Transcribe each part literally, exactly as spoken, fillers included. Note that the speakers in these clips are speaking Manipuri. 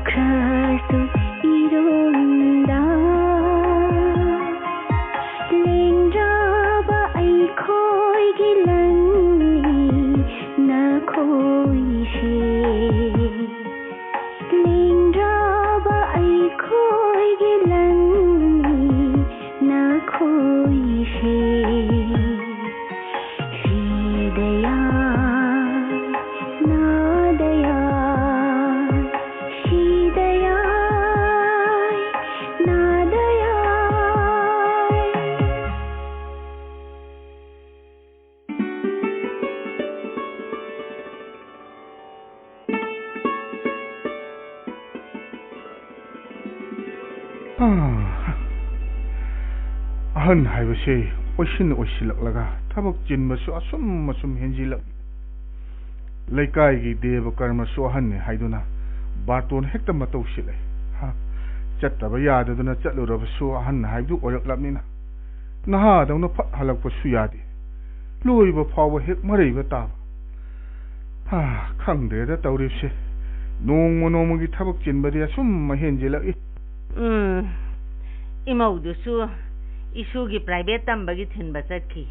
ꯈꯔꯁꯨ ꯏꯔꯣꯟꯗ ꯂꯦꯡꯗ꯭ꯔꯕ ꯑꯩꯈꯣꯏꯒꯤ ꯂꯟꯅꯤ ꯅꯈꯣꯏꯁꯦ꯫ ꯂꯦꯡꯗ꯭ꯔꯕ ꯑꯩꯈꯣꯏꯒꯤ ꯂꯟꯅꯤ ꯅꯈꯣꯏꯁꯦ꯫ ꯁꯤꯗ ꯌꯥꯏ, ꯅꯥꯗ ꯌꯥꯏ, ꯁꯤꯗ ꯌꯥꯏ, ꯅꯥꯗ ꯌꯥꯏ꯫ ꯑꯍꯟ ꯍꯥꯏꯕꯁꯦ ꯑꯣꯏꯁꯤꯟ ꯑꯣꯏꯁꯤꯜꯂꯛꯂꯒ ꯊꯕꯛ ꯆꯤꯟꯕꯁꯨ ꯑꯁꯨꯝ ꯑꯁꯨꯝ ꯍꯦꯟꯖꯤꯜꯂꯛꯂꯤ꯫ ꯂꯩꯀꯥꯏꯒꯤ ꯗꯦꯕ ꯀꯔꯃꯁꯨ ꯑꯍꯟꯅꯤ ꯍꯥꯏꯗꯨꯅ ꯕꯥꯔꯇꯣꯟ ꯍꯦꯛꯇ ꯃꯇꯧ ꯁꯤꯜꯂꯦ꯫ ꯍꯥ? ꯆꯠꯇꯕ ꯌꯥꯗꯗꯨꯅ ꯆꯠꯂꯨꯔꯕꯁꯨ ꯑꯍꯟ ꯍꯥꯏꯕꯗꯨ ꯑꯣꯏꯔꯛꯂꯕꯅꯤꯅ ꯅꯍꯥꯗꯧꯅ ꯐꯠ ꯍꯜꯂꯛꯄꯁꯨ ꯌꯥꯗꯦ꯫ ꯂꯣꯏꯕ ꯐꯥꯎꯕ ꯍꯦꯛ ꯃꯔꯩꯕ ꯇꯥꯕ꯫ ꯍꯥ, ꯈꯪꯗ꯭ꯔꯦꯗ ꯇꯧꯔꯤꯕꯁꯦ꯫ ꯅꯣꯡꯃ ꯅꯣꯡꯃꯒꯤ ꯊꯕꯛ ꯆꯤꯟꯕꯗꯤ ꯑꯁꯨꯝ ꯍꯦꯟꯖꯤꯜꯂꯛꯏ꯫ ꯎꯝ, ꯏꯃꯧꯗꯨꯁꯨ ꯏꯁꯨꯒꯤ ꯄ꯭ꯔꯥꯏꯚꯦꯠ ꯇꯝꯕꯒꯤ ꯊꯤꯟꯕ ꯆꯠꯈꯤ꯫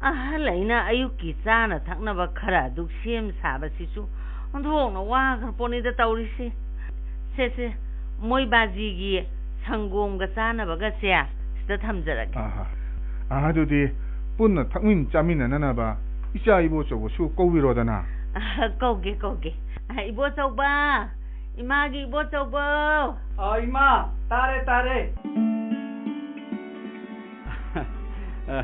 ꯑꯍꯜ ꯑꯩꯅ ꯑꯌꯨꯛꯀꯤ ꯆꯥꯅ ꯊꯛꯅꯕ ꯈꯔ ꯑꯗꯨꯛ ꯁꯦꯝ ꯁꯥꯕꯁꯤꯁꯨ ꯑꯣꯟꯊꯣꯛꯅ ꯋꯥꯈ꯭ꯔ ꯄꯣꯠꯅꯤꯗ ꯇꯧꯔꯤꯁꯦ꯫ ꯁꯦ, ꯁꯦ, ꯃꯣꯏ ꯕꯥꯖꯤꯒꯤ ꯁꯪꯒꯣꯝꯒ ꯆꯥꯅꯕꯒꯁꯦ ꯁꯤꯗ ꯊꯝꯖꯔꯒꯦ꯫ ꯑꯍꯥ꯫ ꯑꯥ, ꯑꯗꯨꯗꯤ ꯄꯨꯟꯅ ꯊꯛꯃꯤꯟ ꯆꯥꯃꯤꯟꯅꯅꯅꯕ ꯏꯆꯥ ꯏꯕꯣꯆꯧꯕꯁꯨ ꯀꯧꯕꯤꯔꯣꯗꯅ꯫ ꯑꯍ, ꯀꯧꯒꯦ, ꯀꯧꯒꯦ꯫ ꯑꯍ, ꯏꯕꯣꯆꯧꯕ! ꯏꯃꯥꯒꯤ ꯏꯕꯣꯆꯧꯕ! ꯑ, ꯏꯃꯥ, ꯇꯥꯔꯦ, ꯇꯥꯔꯦ꯫ ꯑ,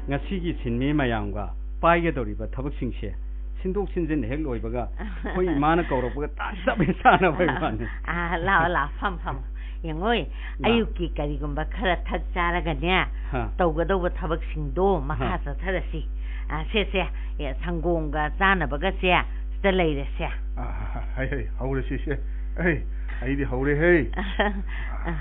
ꯉꯁꯤꯒꯤ ꯁꯤꯟꯃꯤ ꯃꯌꯥꯝꯒ ꯄꯥꯏꯒꯗꯧꯔꯤꯕ ꯊꯕꯛꯁꯤꯡꯁꯦ ꯁꯤꯟꯗꯣꯛ ꯁꯤꯟꯖꯤꯟ ꯍꯦꯛ ꯂꯣꯏꯕꯒ ꯑꯩꯈꯣꯏ ꯏꯃꯥꯅ ꯀꯧꯔꯛꯄꯒ ꯇꯥꯟ ꯆꯞ ꯍꯦꯛ ꯆꯥꯅꯕ ꯏꯃꯥꯅ꯫ ꯑ, ꯂꯥꯛꯑꯣ, ꯂꯥꯛꯑꯣ, ꯐꯝ, ꯐꯝ꯫ ꯌꯦꯡꯉꯣꯏ, ꯃꯥ꯫ ꯑꯌꯨꯛꯀꯤ ꯀꯔꯤꯒꯨꯝꯕ ꯈꯔ ꯊꯛ ꯆꯥꯔꯒꯅꯦ, ꯍꯥ꯫ ꯇꯧꯒꯗꯧꯕ ꯊꯕꯛꯁꯤꯡꯗꯣ ꯃꯈꯥ ꯍꯥ꯫ ꯆꯠꯊꯔꯁꯤ꯫ ꯑ, ꯁꯦ, ꯁꯦ, ꯑꯦ, ꯁꯪꯒꯣꯝꯒ ꯆꯥꯅꯕꯒꯁꯦ ꯁꯤꯗ ꯂꯩꯔꯦꯁꯦ꯫ ꯑ, ꯍꯩ, ꯍꯩ, ꯍꯧꯔꯁꯤꯁꯦ꯫ ꯑꯩ, ꯑꯩꯗꯤ ꯍꯧꯔꯦꯍꯦ꯫ ꯑ,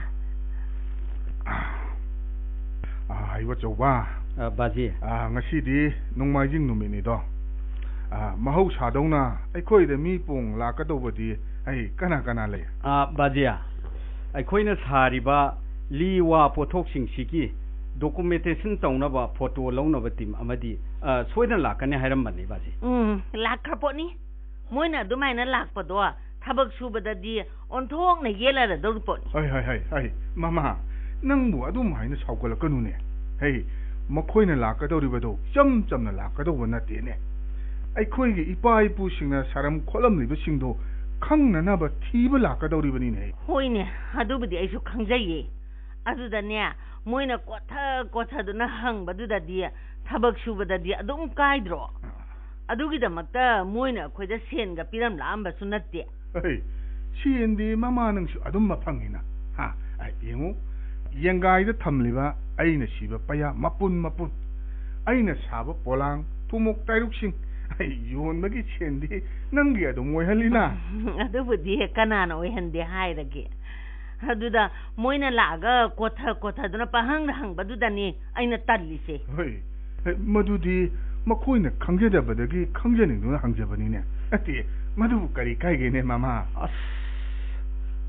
ꯑ, ꯏꯕꯣꯆꯧꯕ꯫ ꯑ, ꯕꯥꯖꯤ꯫ ꯑ, ꯉꯁꯤꯗꯤ ꯅꯣꯡꯃꯥꯏꯖꯤꯡ ꯅꯨꯃꯤꯠꯅꯤꯗꯣ꯫ ꯑ, ꯃꯍꯧꯁꯥꯗꯧꯅ ꯑꯩꯈꯣꯏꯗ ꯃꯤ ꯄꯣꯡ ꯂꯥꯛꯀꯗꯧꯕꯗꯤ ꯑꯩ ꯀꯅꯥ ꯀꯅꯥ ꯂꯩ? ꯑꯥ, ꯕꯥꯖꯤꯌꯥ, ꯑꯩꯈꯣꯏꯅ ꯁꯥꯔꯤꯕ ꯂꯤ ꯋꯥ ꯄꯣꯠꯊꯣꯛꯁꯤꯡꯁꯤꯒꯤ documentation ꯇꯧꯅꯕ photo ꯂꯧꯅꯕ team ꯑꯃꯗꯤ, ꯑ, ꯁꯣꯏꯗꯅ ꯂꯥꯛꯀꯅꯤ ꯍꯥꯏꯔꯝꯕꯅꯤ, ꯕꯥꯖꯤ꯫ ꯎꯝ, ꯂꯥꯛꯈ꯭ꯔ ꯄꯣꯠꯅꯤ꯫ ꯃꯣꯏꯅ ꯑꯗꯨꯃꯥꯏꯅ ꯂꯥꯛꯄꯗꯣ ꯊꯕꯛ ꯁꯨꯕꯗꯗꯤ ꯑꯣꯟꯊꯣꯛꯅ ꯌꯦꯜꯂꯔꯗꯧꯔꯤ ꯄꯣꯠꯅꯤ꯫ ꯍꯩ, ꯍꯩ, ꯍꯩ, ꯍꯩ, ꯃꯃꯥ, ꯅꯪꯕꯨ ꯑꯗꯨꯝ ꯍꯥꯏꯅ ꯁꯥꯎꯒꯠꯂꯛꯀꯅꯨꯅꯦ꯫ ꯍꯩ, ꯃꯈꯣꯏꯅ ꯂꯥꯛꯀꯗꯧꯔꯤꯕꯗꯣ ꯏꯆꯝ ꯆꯝꯅ ꯂꯥꯛꯀꯗꯧꯕ ꯅꯠꯇꯦꯅꯦ꯫ ꯑꯩꯈꯣꯏꯒꯤ ꯏꯄꯥ ꯏꯄꯨꯁꯤꯡꯅ ꯁꯥꯔꯝ ꯈꯣꯠꯂꯝꯂꯤꯕꯁꯤꯡꯗꯣ ꯈꯪꯅꯅꯕ ꯊꯤꯕ ꯂꯥꯛꯀꯗꯧꯔꯤꯕꯅꯤꯅꯦ꯫ ꯍꯣꯏꯅꯦ, ꯑꯗꯨꯕꯨꯗꯤ ꯑꯩꯁꯨ ꯈꯪꯖꯩꯌꯦ꯫ ꯑꯗꯨꯗꯅꯦ, ꯃꯣꯏꯅ ꯀꯣꯠꯊ ꯀꯣꯠꯊꯗꯨꯅ ꯍꯪꯕꯗꯨꯗꯗꯤ ꯊꯕꯛ ꯁꯨꯕꯗꯗꯤ ꯑꯗꯨꯝ ꯀꯥꯏꯗ꯭ꯔꯣ? ꯑꯗꯨꯒꯤꯗꯃꯛꯇ ꯃꯣꯏꯅ ꯑꯩꯈꯣꯏꯗ ꯁꯦꯟꯒ ꯄꯤꯔꯝꯂꯛꯑꯝꯕꯁꯨ ꯅꯠꯇꯦ꯫ ꯍꯩ, ꯁꯦꯟꯗꯤ ꯃꯃꯥ ꯅꯪꯁꯨ ꯑꯗꯨꯝ ꯃꯐꯪꯉꯤꯅ꯫ ꯍꯥ, ꯑ, ꯌꯦꯡꯉꯨ, ꯌꯦꯡꯒꯥꯏꯗ ꯊꯝꯂꯤꯕ ꯑꯩꯅ ꯁꯤꯕ ꯄꯩꯌꯥ ꯃꯄꯨꯟ ꯃꯄꯨꯟ, ꯑꯩꯅ ꯁꯥꯕ ꯄꯣꯂꯥꯡ, ꯊꯨꯃꯣꯛ ꯇꯥꯏꯔꯨꯛꯁꯤꯡ, ꯑꯩ ꯌꯣꯟꯕꯒꯤ ꯁꯦꯟꯗꯤ ꯅꯪꯒꯤ ꯑꯗꯨꯝ ꯑꯣꯏꯍꯜꯂꯤꯅ꯫ ꯑꯗꯨꯕꯨꯗꯤ ꯀꯅꯥꯅ ꯑꯣꯏꯍꯟꯗꯦ ꯍꯥꯏꯔꯒꯦ? ꯑꯗꯨꯗ ꯃꯣꯏꯅ ꯂꯥꯛꯑꯒ ꯀꯣꯠꯊ ꯀꯣꯠꯊꯗꯨꯅ ꯄꯪꯍꯪꯗ ꯍꯪꯕꯗꯨꯗꯅꯤ ꯑꯩꯅ ꯇꯜꯂꯤꯁꯦ꯫ ꯍꯣꯏ, ꯃꯗꯨꯗꯤ ꯃꯈꯣꯏꯅ ꯈꯪꯖꯗꯕꯗꯒꯤ ꯈꯪꯖꯅꯤꯡꯗꯨꯅ ꯍꯪꯖꯕꯅꯤꯅꯦ꯫ ꯅꯠꯇꯦ, ꯃꯗꯨꯕꯨ ꯀꯔꯤ ꯀꯥꯏꯒꯦꯅꯦ, ꯃꯃꯥ? ꯑꯁ,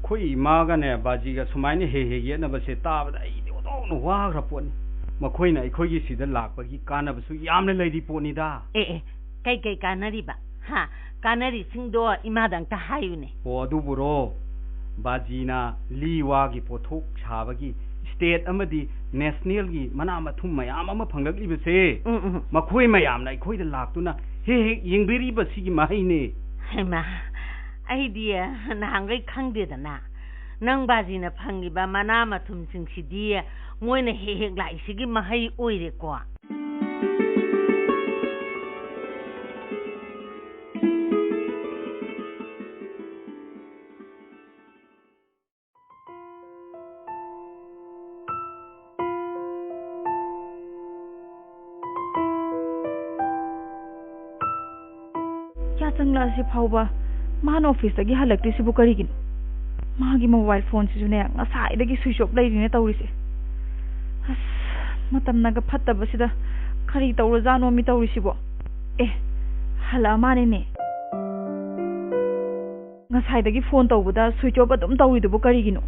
ꯑꯩꯈꯣꯏ ꯏꯃꯥꯒꯅꯦ ꯕꯥꯖꯤꯒ ꯁꯨꯃꯥꯏꯅ ꯍꯦꯛ ꯍꯦꯛ ꯌꯦꯠꯅꯕꯁꯦ ꯇꯥꯕꯗ ꯑꯩꯗꯤ ꯑꯣꯟꯊꯣꯛꯅ ꯋꯥꯈ꯭ꯔ ꯄꯣꯠꯅꯤ꯫ ꯃꯈꯣꯏꯅ ꯑꯩꯈꯣꯏꯒꯤ ꯁꯤꯗ ꯂꯥꯛꯄꯒꯤ ꯀꯥꯟꯅꯕꯁꯨ ꯌꯥꯝꯅ ꯂꯩꯔꯤ ꯄꯣꯠꯅꯤꯗ꯫ ꯑꯦ, ꯑꯦ, ꯀꯩ ꯀꯩ ꯀꯥꯟꯅꯔꯤꯕ? ꯍꯥ? ꯀꯥꯟꯅꯔꯤꯁꯤꯡꯗꯣ ꯏꯃꯥꯗ ꯑꯝꯇ ꯍꯥꯏꯌꯨꯅꯦ꯫ ꯑꯣ, ꯑꯗꯨꯕꯨꯔꯣ? ꯕꯥꯖꯤꯅ ꯂꯤ ꯋꯥꯒꯤ ꯄꯣꯠꯊꯣꯛ ꯁꯥꯕꯒꯤ state ꯑꯃꯗꯤ nationalꯒꯤ ꯃꯅꯥ ꯃꯊꯨꯝ ꯃꯌꯥꯝ ꯑꯃ ꯐꯪꯂꯛꯂꯤꯕꯁꯦ, ꯎꯝ, ꯎꯝ꯫ ꯃꯈꯣꯏ ꯃꯌꯥꯝꯅ ꯑꯩꯈꯣꯏꯗ ꯂꯥꯛꯇꯨꯅ ꯍꯦꯛ ꯍꯦꯛ ꯌꯦꯡꯕꯤꯔꯤꯕꯁꯤꯒꯤ ꯃꯍꯩꯅꯦ꯫ ꯍꯩꯃꯥ, ꯑꯩꯗꯤ ꯅꯍꯥꯟꯈꯩ ꯈꯪꯗꯦꯗꯅ꯫ ꯅꯪ ꯕꯥꯖꯤꯅ ꯐꯪꯉꯤꯕ ꯃꯅꯥ ꯃꯊꯨꯝꯁꯤꯡꯁꯤꯗꯤ ꯃꯣꯏꯅ ꯍꯦꯛ ꯍꯦꯛ ꯂꯥꯛꯏꯁꯤꯒꯤ ꯃꯍꯩ ꯑꯣꯏꯔꯦꯀꯣ꯫ ꯌꯥꯆꯪꯂꯛꯑꯁꯤ ꯐꯥꯎꯕ ꯃꯥꯅ officeꯇꯒꯤ ꯍꯜꯂꯛꯇ꯭ꯔꯤꯁꯤꯕꯨ ꯀꯔꯤꯒꯤꯅꯣ? ꯃꯥꯒꯤ mobile phoneꯁꯤꯁꯨꯅꯦ, ꯉꯁꯥꯏꯗꯒꯤ switch off ꯂꯩꯔꯤꯅꯦ ꯇꯧꯔꯤꯁꯦ꯫ ꯑꯁ, ꯃꯇꯝꯅꯒ ꯐꯠꯇꯕꯁꯤꯗ ꯀꯔꯤ ꯇꯧꯔꯖꯥꯠꯅꯣ ꯃꯤ ꯇꯧꯔꯤꯁꯤꯕꯣ? ꯑꯦ, ꯍꯜꯂꯛꯑ ꯃꯥꯅꯦꯅꯦ꯫ ꯉꯁꯥꯏꯗꯒꯤ ꯐꯣꯟ ꯇꯧꯕꯗ ꯁ꯭ꯋꯤꯆ ꯑꯣꯐ ꯑꯗꯨꯝ ꯇꯧꯔꯤꯗꯨꯕꯨ ꯀꯔꯤꯒꯤꯅꯣ?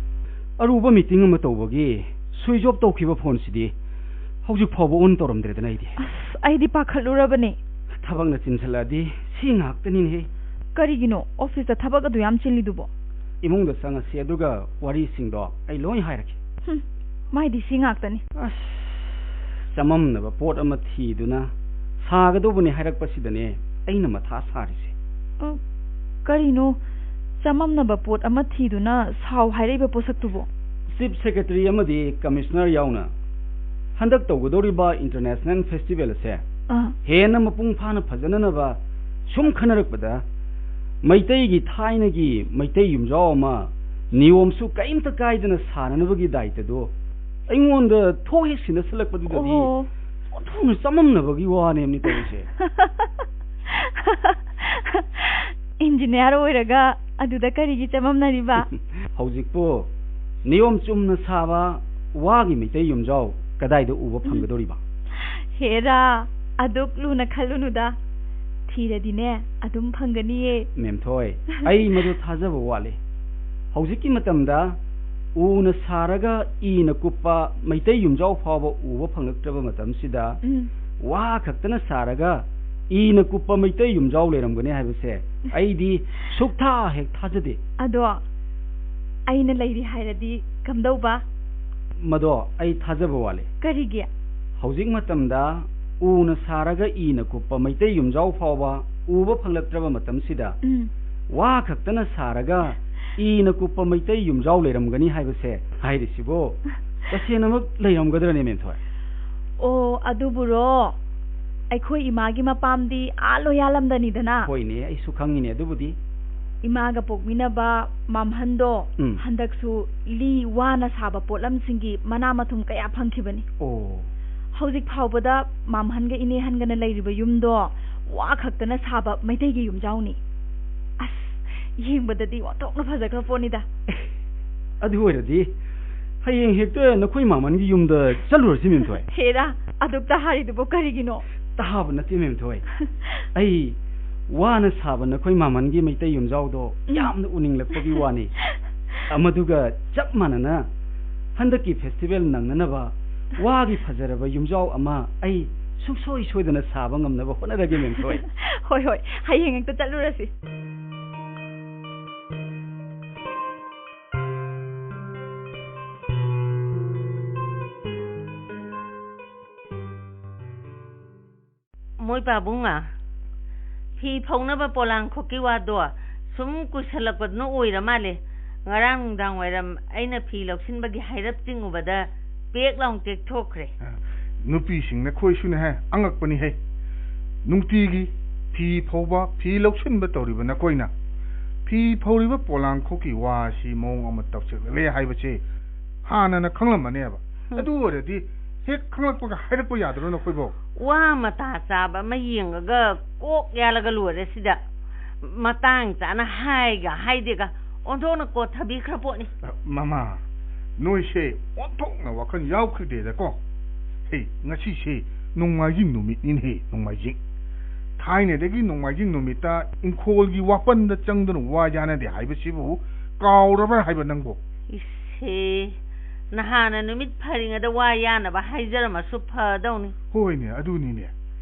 ꯑꯔꯨꯕ ꯃꯤꯇꯤꯡ ꯑꯃ ꯇꯧꯕꯒꯤ ꯁ꯭ꯋꯤꯆ ꯑꯣꯐ ꯇꯧꯈꯤꯕ ꯐꯣꯟꯁꯤꯗꯤ ꯍꯧꯖꯤꯛ ꯐꯥꯎꯕ ꯑꯣꯟ ꯇꯧꯔꯝꯗ꯭ꯔꯦꯗꯅ ꯑꯩꯗꯤ꯫ ꯑꯁ, ꯑꯩꯗꯤ ꯄꯥꯈꯠꯂꯨꯔꯕꯅꯦ꯫ ꯊꯕꯛꯅ ꯆꯤꯟꯁꯤꯜꯂꯛꯑꯗꯤ ꯁꯤ ꯉꯥꯛꯇꯅꯤꯅꯦꯍꯦ꯫ ꯀꯔꯤꯒꯤꯅꯣ ꯑꯣꯐꯤꯁꯇ ꯊꯕꯛ ꯑꯗꯨ ꯌꯥꯝ ꯆꯤꯜꯂꯤꯗꯨꯕꯣ? ꯏꯃꯨꯡꯗ ꯆꯪꯉꯁꯤ, ꯑꯗꯨꯒ ꯋꯥꯔꯤꯁꯤꯡꯗꯣ ꯑꯩ ꯂꯣꯏ ꯍꯥꯏꯔꯛꯀꯦ꯫ ꯍꯨꯝ, ꯃꯥꯏꯗꯤ ꯁꯤ ꯉꯥꯛꯇꯅꯤ꯫ ꯑꯁ, ꯆꯃꯝꯅꯕ ꯄꯣꯠ ꯑꯃ ꯊꯤꯗꯨꯅ ꯁꯥꯒꯗꯧꯕꯅꯦ ꯍꯥꯏꯔꯛꯄꯁꯤꯗꯅꯦ ꯑꯩꯅ ꯃꯊꯥ ꯁꯥꯔꯤꯁꯦ꯫ ꯑ, ꯀꯔꯤꯅꯣ ꯆꯃꯝꯅꯕ ꯄꯣꯠ ꯑꯃ ꯊꯤꯗꯨꯅ ꯁꯥꯎ ꯍꯥꯏꯔꯛꯏꯕ ꯄꯣꯠꯁꯛꯇꯨꯕꯣ? ꯆꯤꯐ ꯁꯦꯀ꯭ꯔꯦꯇꯔꯤ ꯑꯃꯗꯤ ꯀꯃꯤꯁꯅꯔ ꯌꯥꯎꯅ ꯍꯟꯗꯛ ꯇꯧꯒꯗꯧꯔꯤꯕ ꯏꯟꯇꯔꯅꯦꯁꯅꯦꯜ ꯐꯦꯁꯇꯤꯚꯦꯜ ꯑꯁꯦ ꯑꯥ꯫ ꯍꯦꯟꯅ ꯃꯄꯨꯡ ꯐꯥꯅ ꯐꯖꯅꯅꯕ ꯁꯨꯝ ꯈꯟꯅꯔꯛꯄꯗ, ꯃꯩꯇꯩꯒꯤ ꯊꯥꯏꯅꯒꯤ ꯃꯩꯇꯩ ꯌꯨꯝꯖꯥꯎ ꯑꯃ ꯅꯤꯌꯣꯝꯁꯨ ꯀꯔꯤꯝꯇ ꯀꯥꯏꯗꯅ ꯁꯥꯅꯅꯕꯒꯤ ꯗꯥꯏꯇꯗꯣ ꯑꯩꯉꯣꯟꯗ ꯊꯣꯛ ꯍꯦꯛ ꯁꯤꯟꯅꯁꯜꯂꯛꯄꯗꯨꯗꯗꯤ ꯑꯣꯍꯣ꯫ ꯑꯣꯟꯊꯣꯛꯅ ꯆꯃꯝꯅꯕꯒꯤ ꯋꯥꯅꯦꯕꯅꯤ ꯇꯧꯔꯤꯁꯦ꯫ ꯏꯟꯖꯤꯅꯤꯌꯥꯔ ꯑꯣꯏꯔꯒ ꯑꯗꯨꯗ ꯀꯔꯤꯒꯤ ꯆꯃꯝꯅꯔꯤꯕ? ꯍꯧꯖꯤꯛꯄꯨ ꯅꯤꯌꯣꯝ ꯆꯨꯝꯅ ꯁꯥꯕ ꯋꯥꯒꯤ ꯃꯩꯇꯩ ꯌꯨꯝꯖꯥꯎ ꯀꯗꯥꯏꯗ ꯎꯕ ꯐꯪꯒꯗꯧꯔꯤꯕ? ꯍꯦꯔꯥ, ꯑꯗꯨꯛ ꯂꯨꯅ ꯈꯜꯂꯨꯅꯨꯗ꯫ ꯊꯤꯔꯗꯤꯅꯦ, ꯑꯗꯨꯝ ꯐꯪꯒꯅꯤꯌꯦ꯫ ꯃꯦꯝꯊꯣꯏ, ꯑꯩ ꯃꯗꯨ ꯊꯥꯖꯕ ꯋꯥꯠꯂꯤ꯫ ꯍꯧꯖꯤꯛꯀꯤ ꯃꯇꯝꯗ ꯎꯅ ꯁꯥꯔꯒ ꯏꯅ ꯀꯨꯞꯄ ꯃꯩꯇꯩ ꯌꯨꯝꯖꯥꯎ ꯐꯥꯎꯕ ꯎꯕ ꯐꯪꯂꯛꯇ꯭ꯔꯕ ꯃꯇꯝꯁꯤꯗ, ꯎꯝ꯫ ꯋꯥ ꯈꯛꯇꯅ ꯁꯥꯔꯒ ꯏꯅ ꯀꯨꯞꯄ ꯃꯩꯇꯩ ꯌꯨꯝꯖꯥꯎ ꯂꯩꯔꯝꯒꯅꯤ ꯍꯥꯏꯕꯁꯦ ꯑꯩꯗꯤ ꯁꯨꯛꯊꯥ ꯍꯦꯛ ꯊꯥꯖꯗꯦ꯫ ꯑꯗꯣ ꯑꯩꯅ ꯂꯩꯔꯤ ꯍꯥꯏꯔꯗꯤ ꯀꯝꯗꯧꯕ? ꯃꯗꯣ ꯑꯩ ꯊꯥꯖꯕ ꯋꯥꯠꯂꯤ꯫ ꯀꯔꯤꯒꯤ? ꯍꯧꯖꯤꯛ ꯃꯇꯝꯗ ꯎꯅ ꯁꯥꯔꯒ ꯏꯅ ꯀꯨꯞꯄ ꯃꯩꯇꯩ ꯌꯨꯝꯖꯥꯎ ꯐꯥꯎꯕ ꯎꯕ ꯐꯪꯂꯛꯇ꯭ꯔꯕ ꯃꯇꯝꯁꯤꯗ, ꯎꯝ꯫ ꯋꯥ ꯈꯛꯇꯅ ꯁꯥꯔꯒ ꯏꯅ ꯀꯨꯞꯄ ꯃꯩꯇꯩ ꯌꯨꯝꯖꯥꯎ ꯂꯩꯔꯝꯒꯅꯤ ꯍꯥꯏꯕꯁꯦ ꯍꯥꯏꯔꯤꯁꯤꯕꯨ ꯇꯁꯦꯡꯅꯃꯛ ꯂꯩꯔꯝꯒꯗ꯭ꯔꯅꯦ, ꯃꯦꯝꯊꯣꯏ? ꯑꯣ, ꯑꯗꯨꯕꯨꯔꯣ, ꯑꯩꯈꯣꯏ ꯏꯃꯥꯒꯤ ꯃꯄꯥꯝꯗꯤ ꯑꯥ ꯂꯣꯌꯥꯂꯝꯗꯅꯤꯗꯅ꯫ ꯍꯣꯏꯅꯦ, ꯑꯩꯁꯨ ꯈꯪꯉꯤꯅꯦ ꯑꯗꯨꯕꯨꯗꯤ꯫ ꯏꯃꯥꯒ ꯄꯣꯛꯃꯤꯟꯅꯕ ꯃꯥꯝꯍꯟꯗꯣ ꯎꯝ꯫ ꯍꯟꯗꯛꯁꯨ ꯂꯤ ꯋꯥꯅ ꯁꯥꯕ ꯄꯣꯠꯂꯝꯁꯤꯡꯒꯤ ꯃꯅꯥ ꯃꯊꯨꯝ ꯀꯌꯥ ꯐꯪꯈꯤꯕꯅꯤ꯫ ꯑꯣ꯫ ꯍꯧꯖꯤꯛ ꯐꯥꯎꯕꯗ ꯃꯥꯝꯍꯟꯒ ꯏꯅꯦꯍꯟꯒꯅ ꯂꯩꯔꯤꯕ ꯌꯨꯝꯗꯣ ꯋꯥ ꯈꯛꯇꯅ ꯁꯥꯕ ꯃꯩꯇꯩꯒꯤ ꯌꯨꯝꯖꯥꯎꯅꯤ꯫ ꯑꯁ, ꯌꯦꯡꯕꯗꯗꯤ ꯑꯣꯟꯊꯣꯛꯅ ꯐꯖꯈ꯭ꯔ ꯄꯣꯠꯅꯤꯗ꯫ ꯑꯗꯨ ꯑꯣꯏꯔꯗꯤ ꯍꯌꯦꯡ ꯍꯦꯛꯇ ꯅꯈꯣꯏ ꯃꯥꯝꯍꯟꯒꯤ ꯌꯨꯝꯗ ꯆꯠꯂꯨꯔꯁꯤ, ꯃꯦꯝꯊꯣꯏ꯫ ꯍꯦꯔꯥ, ꯑꯗꯨꯛꯇ ꯍꯥꯏꯔꯤꯗꯨꯕꯨ ꯀꯔꯤꯒꯤꯅꯣ? ꯇꯥꯕ ꯅꯠꯇꯦ, ꯃꯦꯝꯊꯣꯏ꯫ ꯑꯩ ꯋꯥꯅ ꯁꯥꯕ ꯅꯈꯣꯏ ꯃꯥꯃꯟꯒꯤ ꯃꯩꯇꯩ ꯌꯨꯝꯖꯥꯎꯗꯣ ꯎꯝ꯫ ꯌꯥꯝꯅ ꯎꯅꯤꯡꯂꯛꯄꯒꯤ ꯋꯥꯅꯤ꯫ ꯑꯃꯗꯨꯒ ꯆꯞ ꯃꯥꯟꯅꯅ ꯍꯟꯗꯛꯀꯤ festival ꯅꯪꯅꯅꯕ ꯋꯥꯒꯤ ꯐꯖꯔꯕ ꯌꯨꯝꯖꯥꯎ ꯑꯃ ꯑꯩ ꯁꯨꯡꯁꯣꯏ ꯁꯣꯏꯗꯅ ꯁꯥꯕ ꯉꯝꯅꯕ ꯍꯣꯠꯅꯔꯒꯦ, ꯃꯦꯝꯊꯣꯏ꯫ ꯍꯣꯏ, ꯍꯣꯏ, ꯍꯌꯦꯡ ꯍꯦꯛꯇ ꯆꯠꯂꯨꯔꯁꯤ꯫ ꯃꯣꯏ ꯄꯥꯕꯨꯡ, ꯐꯤ ꯐꯧꯅꯕ ꯄꯣꯂꯥꯡꯈꯣꯛꯀꯤ ꯋꯥꯗꯣ ꯁꯨꯝ ꯀꯨꯏꯁꯜꯂꯛꯄꯗꯨꯅ ꯑꯣꯏꯔ ꯃꯥꯜꯂꯦ꯫ ꯉꯔꯥꯡ ꯅꯨꯡꯗꯥꯡ ꯋꯥꯏꯔꯝ ꯑꯩꯅ ꯐꯤ ꯂꯧꯁꯤꯟꯕꯒꯤ ꯍꯥꯏꯔꯞ ꯆꯤꯡꯉꯨꯕꯗ ꯄꯦꯛ ꯂꯥꯎꯅ ꯇꯦꯛꯊꯣꯛꯈ꯭ꯔꯦ꯫ ꯑ, ꯅꯨꯄꯤꯁꯤꯡ ꯅꯈꯣꯏꯁꯨꯅꯦꯍꯦ, ꯑꯉꯛꯄꯅꯤꯍꯦ꯫ ꯅꯨꯡꯇꯤꯒꯤ ꯐꯤ ꯐꯧꯕ, ꯐꯤ ꯂꯧꯁꯤꯟꯕ ꯇꯧꯔꯤꯕ ꯅꯈꯣꯏꯅ ꯐꯤ ꯐꯧꯔꯤꯕ ꯄꯣꯂꯥꯡꯈꯣꯛꯀꯤ ꯋꯥ ꯑꯁꯤ ꯃꯑꯣꯡ ꯑꯃ ꯇꯧꯁꯤꯜꯂꯦ ꯍꯥꯏꯕꯁꯤ ꯍꯥꯟꯅꯅ ꯈꯪꯂꯝꯃꯅꯦꯕ꯫ ꯎꯝ꯫ ꯑꯗꯨ ꯑꯣꯏꯔꯗꯤ ꯍꯦꯛ ꯈꯪꯂꯛꯄꯒ ꯍꯥꯏꯔꯛꯄ ꯌꯥꯗ꯭ꯔꯣ ꯅꯈꯣꯏꯕꯣ? ꯋꯥ ꯃꯇꯥ ꯆꯥꯕ ꯑꯃ ꯌꯦꯡꯉꯒ ꯀꯣꯛ ꯌꯥꯜꯂꯒ ꯂꯣꯏꯔꯦ ꯁꯤꯗ꯫ ꯃꯇꯥꯡ ꯆꯥꯅ ꯍꯥꯏꯒ ꯍꯥꯏꯗꯦꯒ ꯑꯣꯟꯊꯣꯛꯅ ꯀꯣꯠꯊꯕꯤꯈ꯭ꯔ ꯄꯣꯠꯅꯤ꯫ ꯑ, ꯃꯃꯥ, ꯅꯣꯏꯁꯦ ꯑꯣꯟꯊꯣꯛꯅ ꯋꯥꯈꯜ ꯌꯥꯎꯈꯤꯗꯦꯗꯀꯣ꯫ ꯍꯦ, ꯉꯁꯤꯁꯦ ꯅꯣꯡꯃꯥꯏꯖꯤꯡ ꯅꯨꯃꯤꯠꯅꯤꯅꯦꯍꯦ, ꯅꯣꯡꯃꯥꯏꯖꯤꯡ꯫ ꯊꯥꯏꯅꯗꯒꯤ ꯅꯣꯡꯃꯥꯏꯖꯤꯡ ꯅꯨꯃꯤꯠꯇ ꯏꯪꯈꯣꯜꯒꯤ ꯋꯥꯄꯟꯗ ꯆꯪꯗꯨꯅ ꯋꯥ ꯌꯥꯅꯗꯦ ꯍꯥꯏꯕꯁꯤꯕꯨ ꯀꯥꯎꯔꯕ꯭ꯔꯥ ꯍꯥꯏꯕ ꯅꯪꯕꯨ? ꯏꯁꯦ, ꯅꯍꯥꯟꯅ ꯅꯨꯃꯤꯠ ꯐꯔꯤꯉꯩꯗ ꯋꯥ ꯌꯥꯅꯕ ꯍꯥꯏꯖꯔꯝꯃꯁꯨ ꯐꯗꯧꯅꯤ꯫ ꯍꯣꯏꯅꯦ, ꯑꯗꯨꯅꯤꯅꯦ꯫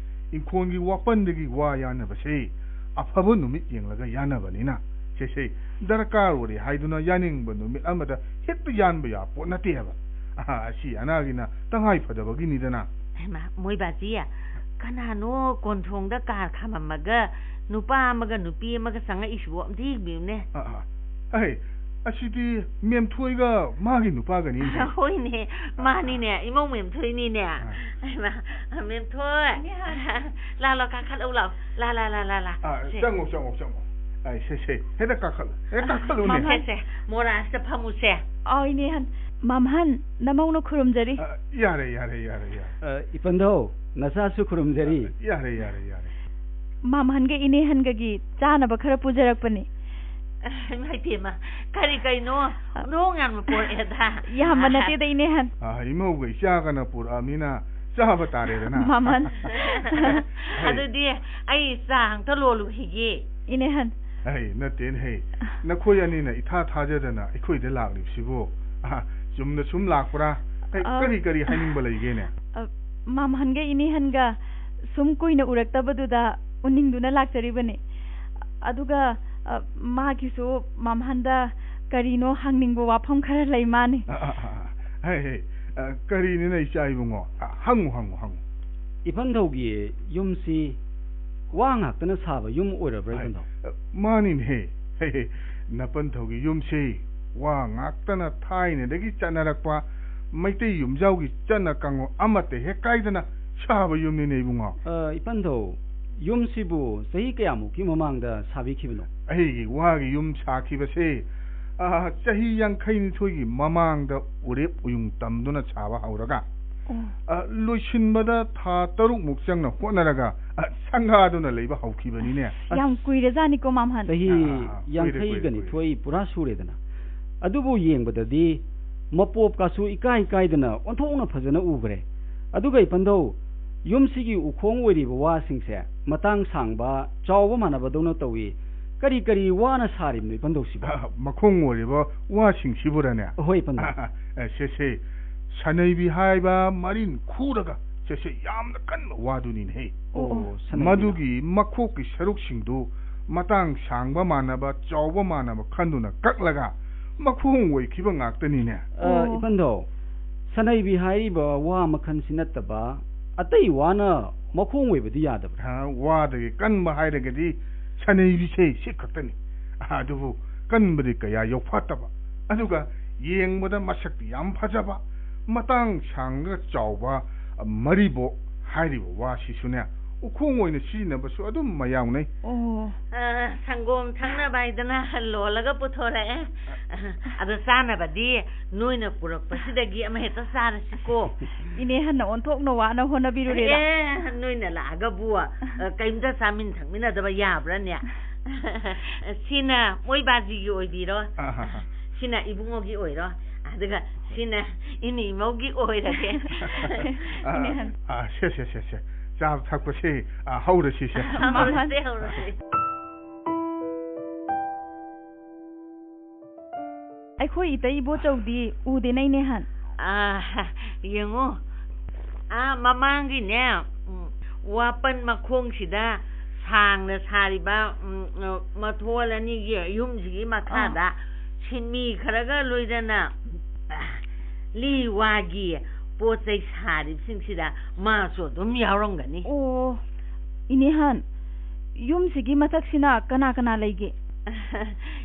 ꯏꯪꯈꯣꯜꯒꯤ ꯋꯥꯄꯟꯗꯒꯤ ꯋꯥ ꯌꯥꯅꯕꯁꯦ ꯑꯐꯕ ꯅꯨꯃꯤꯠ ꯌꯦꯡꯂꯒ ꯌꯥꯅꯕꯅꯤꯅ꯫ ꯁꯦ, ꯁꯦ, ꯗꯔꯀꯥꯔ ꯑꯣꯏꯔꯦ ꯍꯥꯏꯗꯨꯅ ꯌꯥꯅꯤꯡꯕ ꯅꯨꯃꯤꯠ ꯑꯃꯗ ꯍꯦꯛꯇ ꯌꯥꯟꯕ ꯌꯥꯄꯣꯠ ꯅꯠꯇꯦ ꯍꯥꯏꯕ꯫ ꯑꯍ, ꯑꯁꯤ ꯑꯅꯥꯒꯤꯅ ꯇꯉꯥꯏ ꯐꯗꯕꯒꯤꯅꯤꯗꯅ꯫ ꯍꯩꯃꯥ, ꯃꯣꯏ ꯕꯥꯖꯤ, ꯀꯅꯥꯅꯣ ꯀꯣꯟꯊꯣꯡꯗ ꯀꯥꯔ ꯈꯥꯝꯃꯝꯃꯒ ꯅꯨꯄꯥ ꯑꯃꯒ ꯅꯨꯄꯤ ꯑꯃꯒ ꯆꯪꯉꯛꯏꯁꯤꯕꯣ? ꯑꯝꯇ ꯌꯦꯡꯕꯤꯌꯨꯅꯦ꯫ ꯑ, ꯑ, ꯑꯍꯦ, ꯑꯁꯤꯗꯤ ꯃꯦꯝꯊꯣꯏꯒ ꯃꯥꯒꯤ ꯅꯨꯄꯥꯒꯅꯤꯅꯦ꯫ ꯍꯣꯏꯅꯦ, ꯃꯥꯅꯤꯅꯦ, ꯏꯃꯧ ꯃꯦꯝꯊꯣꯏꯅꯤꯅꯦ꯫ ꯑ꯫ ꯍꯩꯃꯥ, ꯃꯦꯝꯊꯣꯏ, ꯏꯅꯦ ꯍꯥꯏ꯫ ꯂꯥ, ꯂꯥ, ꯀꯥꯈꯠꯂꯛꯎ ꯂꯥꯎ꯫ ꯂꯥ, ꯂꯥ, ꯂꯥ, ꯂꯥ, ꯂꯥ꯫ ꯑ, ꯁꯦ꯫ ꯆꯪꯉꯣ, ꯆꯪꯉꯣ, ꯆꯪꯉꯣ꯫ ꯑꯩ, ꯁꯦ, ꯁꯦ, ꯍꯦꯛꯇ ꯀꯥꯈꯠꯂꯨ, ꯍꯦꯛꯇ ꯀꯥꯈꯠꯂꯨꯅꯦ꯫ ꯃꯥꯝꯍꯟ꯫ ꯁꯦ, ꯁꯦ, ꯃꯣꯔꯥꯁꯤꯗ ꯐꯝꯃꯨꯁꯦ꯫ ꯑꯧ, ꯏꯅꯦ ꯍꯟ-, ꯃꯥꯝꯍꯟ, ꯅꯃꯧꯅ ꯈꯨꯔꯨꯝꯖꯔꯤ꯫ ꯑ, ꯌꯥꯔꯦ, ꯌꯥꯔꯦ, ꯌꯥꯔꯦ, ꯌꯥꯔꯦ꯫ ꯑ, ꯏꯄꯟꯙꯧ, ꯅꯆꯥꯁꯨ ꯈꯨꯔꯨꯝꯖꯔꯤ꯫ ꯑ, ꯌꯥꯔꯦ, ꯌꯥꯔꯦ, ꯌꯥꯔꯦ꯫ ꯃꯥꯝꯍꯟꯒ ꯏꯅꯦ ꯍꯟꯒꯒꯤ ꯆꯥꯅꯕ ꯈꯔ ꯄꯨꯖꯔꯛꯄꯅꯤ꯫ ꯏꯃꯥ ꯏꯕꯦꯝꯃ, ꯀꯔꯤ ꯀꯩꯅꯣ? ꯅꯣꯡ ꯌꯥꯝꯅ ꯄꯣꯔꯛꯑꯦꯗ꯫ ꯌꯥꯝꯕ ꯅꯠꯇꯦꯗ, ꯏꯅꯦ ꯍꯟ꯫ ꯑ, ꯏꯃꯧꯒ ꯏꯆꯥꯒꯅ ꯄꯨꯔꯛꯑꯕꯅꯤꯅ ꯆꯥꯕ ꯇꯥꯔꯦꯗꯅ꯫ ꯃꯃꯟ꯫ ꯑꯗꯨꯗꯤ ꯑꯩ ꯆꯥ ꯑꯝꯇ ꯂꯣꯜꯂꯨꯈꯤꯒꯦ꯫ ꯏꯅꯦꯍꯟ꯫ ꯑꯩ ꯅꯠꯇꯦꯅꯦ ꯍꯦ, ꯅꯈꯣꯏ ꯑꯅꯤꯅ ꯏꯊꯥ ꯊꯥꯖꯗꯅ ꯑꯩꯈꯣꯏꯗ ꯂꯥꯛꯂꯤꯕꯁꯤꯕꯨ, ꯑ, ꯆꯨꯝꯅ ꯁꯨꯝ ꯂꯥꯛꯄ꯭ꯔꯥ? ꯀ- ꯑ, ꯀꯔꯤ ꯀꯔꯤ ꯍꯥꯏꯅꯤꯡꯕ ꯂꯩꯒꯦꯅꯦ? ꯑ, ꯃꯥꯝꯍꯟꯒ ꯏꯅꯦꯍꯟꯒ ꯁꯨꯝ ꯀꯨꯏꯅ ꯎꯔꯛꯇꯕꯗꯨꯗ ꯎꯅꯤꯡꯗꯨꯅ ꯂꯥꯛꯆꯔꯤꯕꯅꯤ꯫ ꯑꯗꯨꯒ, ꯑ, ꯃꯥꯒꯤꯁꯨ ꯃꯥꯝꯍꯟꯗ ꯀꯔꯤꯅꯣ ꯍꯪꯅꯤꯡꯕ ꯋꯥꯐꯝ ꯈꯔ ꯂꯩ ꯃꯥꯅꯤ꯫ ꯑ, ꯑ, ꯑ, ꯑ, ꯍꯩ, ꯍꯩ, ꯑ, ꯀꯔꯤꯅꯤꯅ ꯏꯆꯥ ꯏꯕꯨꯡꯉꯣ? ꯑ, ꯍꯪꯉꯨ, ꯍꯪꯉꯨ, ꯍꯪꯉꯨ꯫ ꯏꯄꯟꯊꯧꯒꯤ ꯌꯨꯝꯁꯤ ꯋꯥ ꯉꯥꯛꯇꯅ ꯁꯥꯕ ꯌꯨꯝ ꯑꯣꯏꯔꯕ꯭ꯔꯥ, ꯍꯥꯏ, ꯏꯄꯟꯊꯧ? ꯑ, ꯃꯥꯅꯤꯅꯦꯍꯦ꯫ ꯍꯦ, ꯍꯦ, ꯅꯄꯟꯊꯧꯒꯤ ꯌꯨꯝꯁꯤ ꯋꯥ ꯉꯥꯛꯇꯅ ꯊꯥꯏꯅꯗꯒꯤ ꯆꯠꯅꯔꯛꯄ ꯃꯩꯇꯩ ꯌꯨꯝꯖꯥꯎꯒꯤ ꯆꯠꯅ ꯀꯥꯡꯂꯣꯟ ꯑꯃꯠꯇ ꯍꯦꯛ ꯀꯥꯏꯗꯅ ꯁꯥꯕ ꯌꯨꯝꯅꯤꯅꯦ ꯏꯕꯨꯡꯉꯣ꯫ ꯑ, ꯏꯄꯟꯊꯧ, ꯌꯨꯝꯁꯤꯕꯨ ꯆꯍꯤ ꯀꯌꯥꯃꯨꯛꯀꯤ ꯃꯃꯥꯡꯗ ꯁꯥꯕꯤꯈꯤꯕꯅꯣ? ꯑꯩꯒꯤ ꯋꯥꯒꯤ ꯌꯨꯝ ꯁꯥꯈꯤꯕꯁꯦ, ꯑ, ꯆꯍꯤ ꯌꯥꯡꯈꯩꯅꯤꯊꯣꯏꯒꯤ ꯃꯃꯥꯡꯗ ꯎꯔꯦꯞ ꯎꯌꯨꯡ ꯇꯝꯗꯨꯅ ꯁꯥꯕ ꯍꯧꯔꯒ, ꯑꯣ꯫ ꯑ, ꯂꯣꯏꯁꯤꯟꯕꯗ ꯊꯥ ꯇꯔꯨꯛꯃꯨꯛ ꯆꯪꯅ ꯍꯣꯠꯅꯔꯒ, ꯑ, ꯁꯪꯒꯥꯗꯨꯅ ꯂꯩꯕ ꯍꯧꯈꯤꯕꯅꯤꯅꯦ꯫ ꯌꯥꯝ ꯀꯨꯏꯔꯖꯥꯠꯅꯤꯀꯣ, ꯃꯥꯝꯍꯟ꯫ ꯆꯍꯤ ꯑꯥ, ꯑꯥ, ꯀꯨꯏꯔꯦ, ꯀꯨꯏꯔꯦ, ꯌꯥꯡꯈꯩꯒ ꯅꯤꯊꯣꯏ ꯀꯨꯏꯔꯦ꯫ ꯄꯨꯔꯥ ꯁꯨꯔꯦꯗꯅ꯫ ꯑꯗꯨꯕꯨ ꯌꯦꯡꯕꯗꯗꯤ ꯃꯄꯣꯞꯀꯥꯁꯨ ꯏꯀꯥꯏ ꯀꯥꯏꯗꯅ ꯑꯣꯟꯊꯣꯛꯅ ꯐꯖꯅ ꯎꯈ꯭ꯔꯦ꯫ ꯑꯗꯨꯒ ꯏꯄꯟꯊꯧ, ꯌꯨꯝꯁꯤꯒꯤ ꯎꯈꯣꯡ ꯑꯣꯏꯔꯤꯕ ꯋꯥꯁꯤꯡꯁꯦ ꯃꯇꯥꯡ ꯁꯥꯡꯕ, ꯆꯥꯎꯕ ꯃꯥꯟꯅꯕꯗꯧꯅ ꯇꯧꯏ꯫ ꯀꯔꯤ ꯀꯔꯤ ꯋꯥꯅ ꯁꯥꯔꯤꯕꯅꯣ ꯏꯄꯟꯊꯧꯁꯤꯕꯨ? ꯑ, ꯃꯈꯣꯡ ꯑꯣꯏꯔꯤꯕ ꯋꯥꯁꯤꯡꯁꯤꯕꯨꯔꯅꯦ? ꯍꯣꯏ, ꯏꯄꯟꯊꯧ꯫ ꯑ, ꯑ, ꯁꯦ, ꯁꯦ, ꯁꯅꯩꯕꯤ ꯍꯥꯏꯕ ꯃꯔꯤꯟ ꯈꯨꯔꯒ, ꯁꯦ, ꯁꯦ, ꯌꯥꯝꯅ ꯀꯟꯕ ꯋꯥꯗꯨꯅꯤꯅꯦꯍꯦ꯫ ꯑꯣ, ꯑꯣ, ꯁꯅꯩꯕꯤꯗꯣ꯫ ꯃꯗꯨꯒꯤ ꯃꯈꯣꯛꯀꯤ ꯁꯔꯨꯛꯁꯤꯡꯗꯨ ꯃꯇꯥꯡ ꯁꯥꯡꯕ ꯃꯥꯟꯅꯕ, ꯆꯥꯎꯕ ꯃꯥꯟꯅꯕ ꯈꯟꯗꯨꯅ ꯀꯛꯂꯒ ꯃꯈꯣꯡ ꯑꯣꯏꯈꯤꯕ ꯉꯥꯛꯇꯅꯤꯅꯦ꯫ ꯑ, ꯑꯣ꯫ ꯏꯄꯟꯊꯧ, ꯁꯅꯩꯕꯤ ꯍꯥꯏꯔꯤꯕ ꯋꯥ ꯃꯈꯜꯁꯤ ꯅꯠꯇꯕ ꯑꯇꯩ ꯋꯥꯅ ꯃꯈꯣꯡ ꯑꯣꯏꯕꯗꯤ ꯌꯥꯗꯕ꯭ꯔꯥ? ꯑ, ꯋꯥꯗꯒꯤ ꯀꯟꯕ ꯍꯥꯏꯔꯒꯗꯤ ꯁꯅꯩꯕꯤꯁꯦ ꯁꯤ ꯈꯛꯇꯅꯤ꯫ ꯑꯗꯨꯕꯨ ꯀꯟꯕꯗꯤ ꯀꯌꯥ ꯌꯧꯐꯥꯠꯇꯕ, ꯑꯗꯨꯒ ꯌꯦꯡꯕꯗ ꯃꯁꯛꯇꯤ ꯌꯥꯝ ꯐꯖꯕ, ꯃꯇꯥꯡ ꯁꯥꯡꯉꯒ ꯆꯥꯎꯕ, ꯃꯔꯤꯕꯣꯛ ꯍꯥꯏꯔꯤꯕ ꯋꯥꯁꯤꯁꯨꯅꯦ, ꯎꯈꯣꯡ ꯑꯣꯏꯅ ꯁꯤꯖꯤꯟꯅꯕꯁꯨ ꯑꯗꯨꯝ ꯃꯌꯥꯝꯅꯩ꯫ ꯑꯣ꯫ ꯑ, ꯁꯪꯒꯣꯝ ꯊꯛꯅꯕ ꯍꯥꯏꯗꯅ ꯂꯣꯜꯂꯒ ꯄꯨꯊꯣꯔꯛꯑꯦ꯫ ꯑꯗꯣ ꯆꯥꯅꯕꯗꯤ ꯅꯣꯏꯅ ꯄꯨꯔꯛꯄꯁꯤꯗꯒꯤ ꯑꯃ ꯍꯦꯛꯇ ꯆꯥꯔꯁꯤꯀꯣ꯫ ꯏꯅꯦ ꯍꯟꯅ ꯑꯣꯟꯊꯣꯛꯅ ꯋꯥꯅ ꯍꯣꯠꯅꯕꯤꯔꯨꯔꯦꯔꯥ? ꯑꯦ, ꯅꯣꯏꯅ ꯂꯥꯛꯑꯒꯕꯨ, ꯑ, ꯀꯩꯝꯇ ꯆꯥꯃꯤꯟ ꯊꯛꯃꯤꯟꯅꯗꯕ ꯌꯥꯕ꯭ꯔꯥꯅꯦ? ꯁꯤꯅ ꯃꯣꯏ ꯕꯥꯖꯤꯒꯤ ꯑꯣꯏꯕꯤꯔꯣ꯫ ꯑꯍꯥ꯫ ꯁꯤꯅ ꯏꯕꯨꯡꯉꯣꯒꯤ ꯑꯣꯏꯔꯣ꯫ ꯑ, ꯑꯗꯨꯒ ꯁꯤꯅ ꯏꯅꯦ ꯏꯃꯧꯒꯤ ꯑꯣꯏꯔꯒꯦ꯫ ꯑꯥ, ꯑꯥ, ꯁꯦ, ꯁꯦ, ꯁꯦ, ꯁꯦ꯫ ꯆꯥꯕ ꯊꯛꯄꯁꯦ, ꯑꯥ, ꯍꯧꯔꯁꯤ, ꯁꯦ꯫ ꯍꯧꯔꯁꯦ, ꯍꯧꯔꯁꯦ꯫ ꯑꯩꯈꯣꯏ ꯏꯇꯩ ꯏꯕꯣꯆꯧꯗꯤ ꯎꯗꯦꯅꯦ, ꯏꯅꯦꯍꯟ꯫ ꯑꯥ, ꯌꯦꯡꯉꯨ, ꯑꯥ, ꯃꯃꯥꯡꯒꯤꯅꯦ, ꯎꯝ, ꯋꯥꯄꯟ ꯃꯈꯣꯡꯁꯤꯗ ꯁꯥꯡꯅ ꯁꯥꯔꯤꯕ, ꯎꯝ, ꯑ, ꯃꯊꯣꯜ ꯑꯅꯤꯒꯤ ꯌꯨꯝꯁꯤꯒꯤ ꯃꯈꯥꯗ ꯁꯤꯟꯃꯤ ꯈꯔꯒ ꯂꯣꯏꯅꯅ, ꯑ, ꯂꯤ ꯋꯥꯒꯤ ꯄꯣꯠ ꯆꯩ ꯁꯥꯔꯤꯕꯁꯤꯡꯁꯤꯗ ꯃꯥꯁꯨ ꯑꯗꯨꯝ ꯌꯥꯎꯔꯝꯒꯅꯤ꯫ ꯑꯣ, ꯏꯅꯦꯍꯟ, ꯌꯨꯝꯁꯤꯒꯤ ꯃꯊꯛꯁꯤꯅ ꯀꯅꯥ ꯀꯅꯥ ꯂꯩꯒꯦ?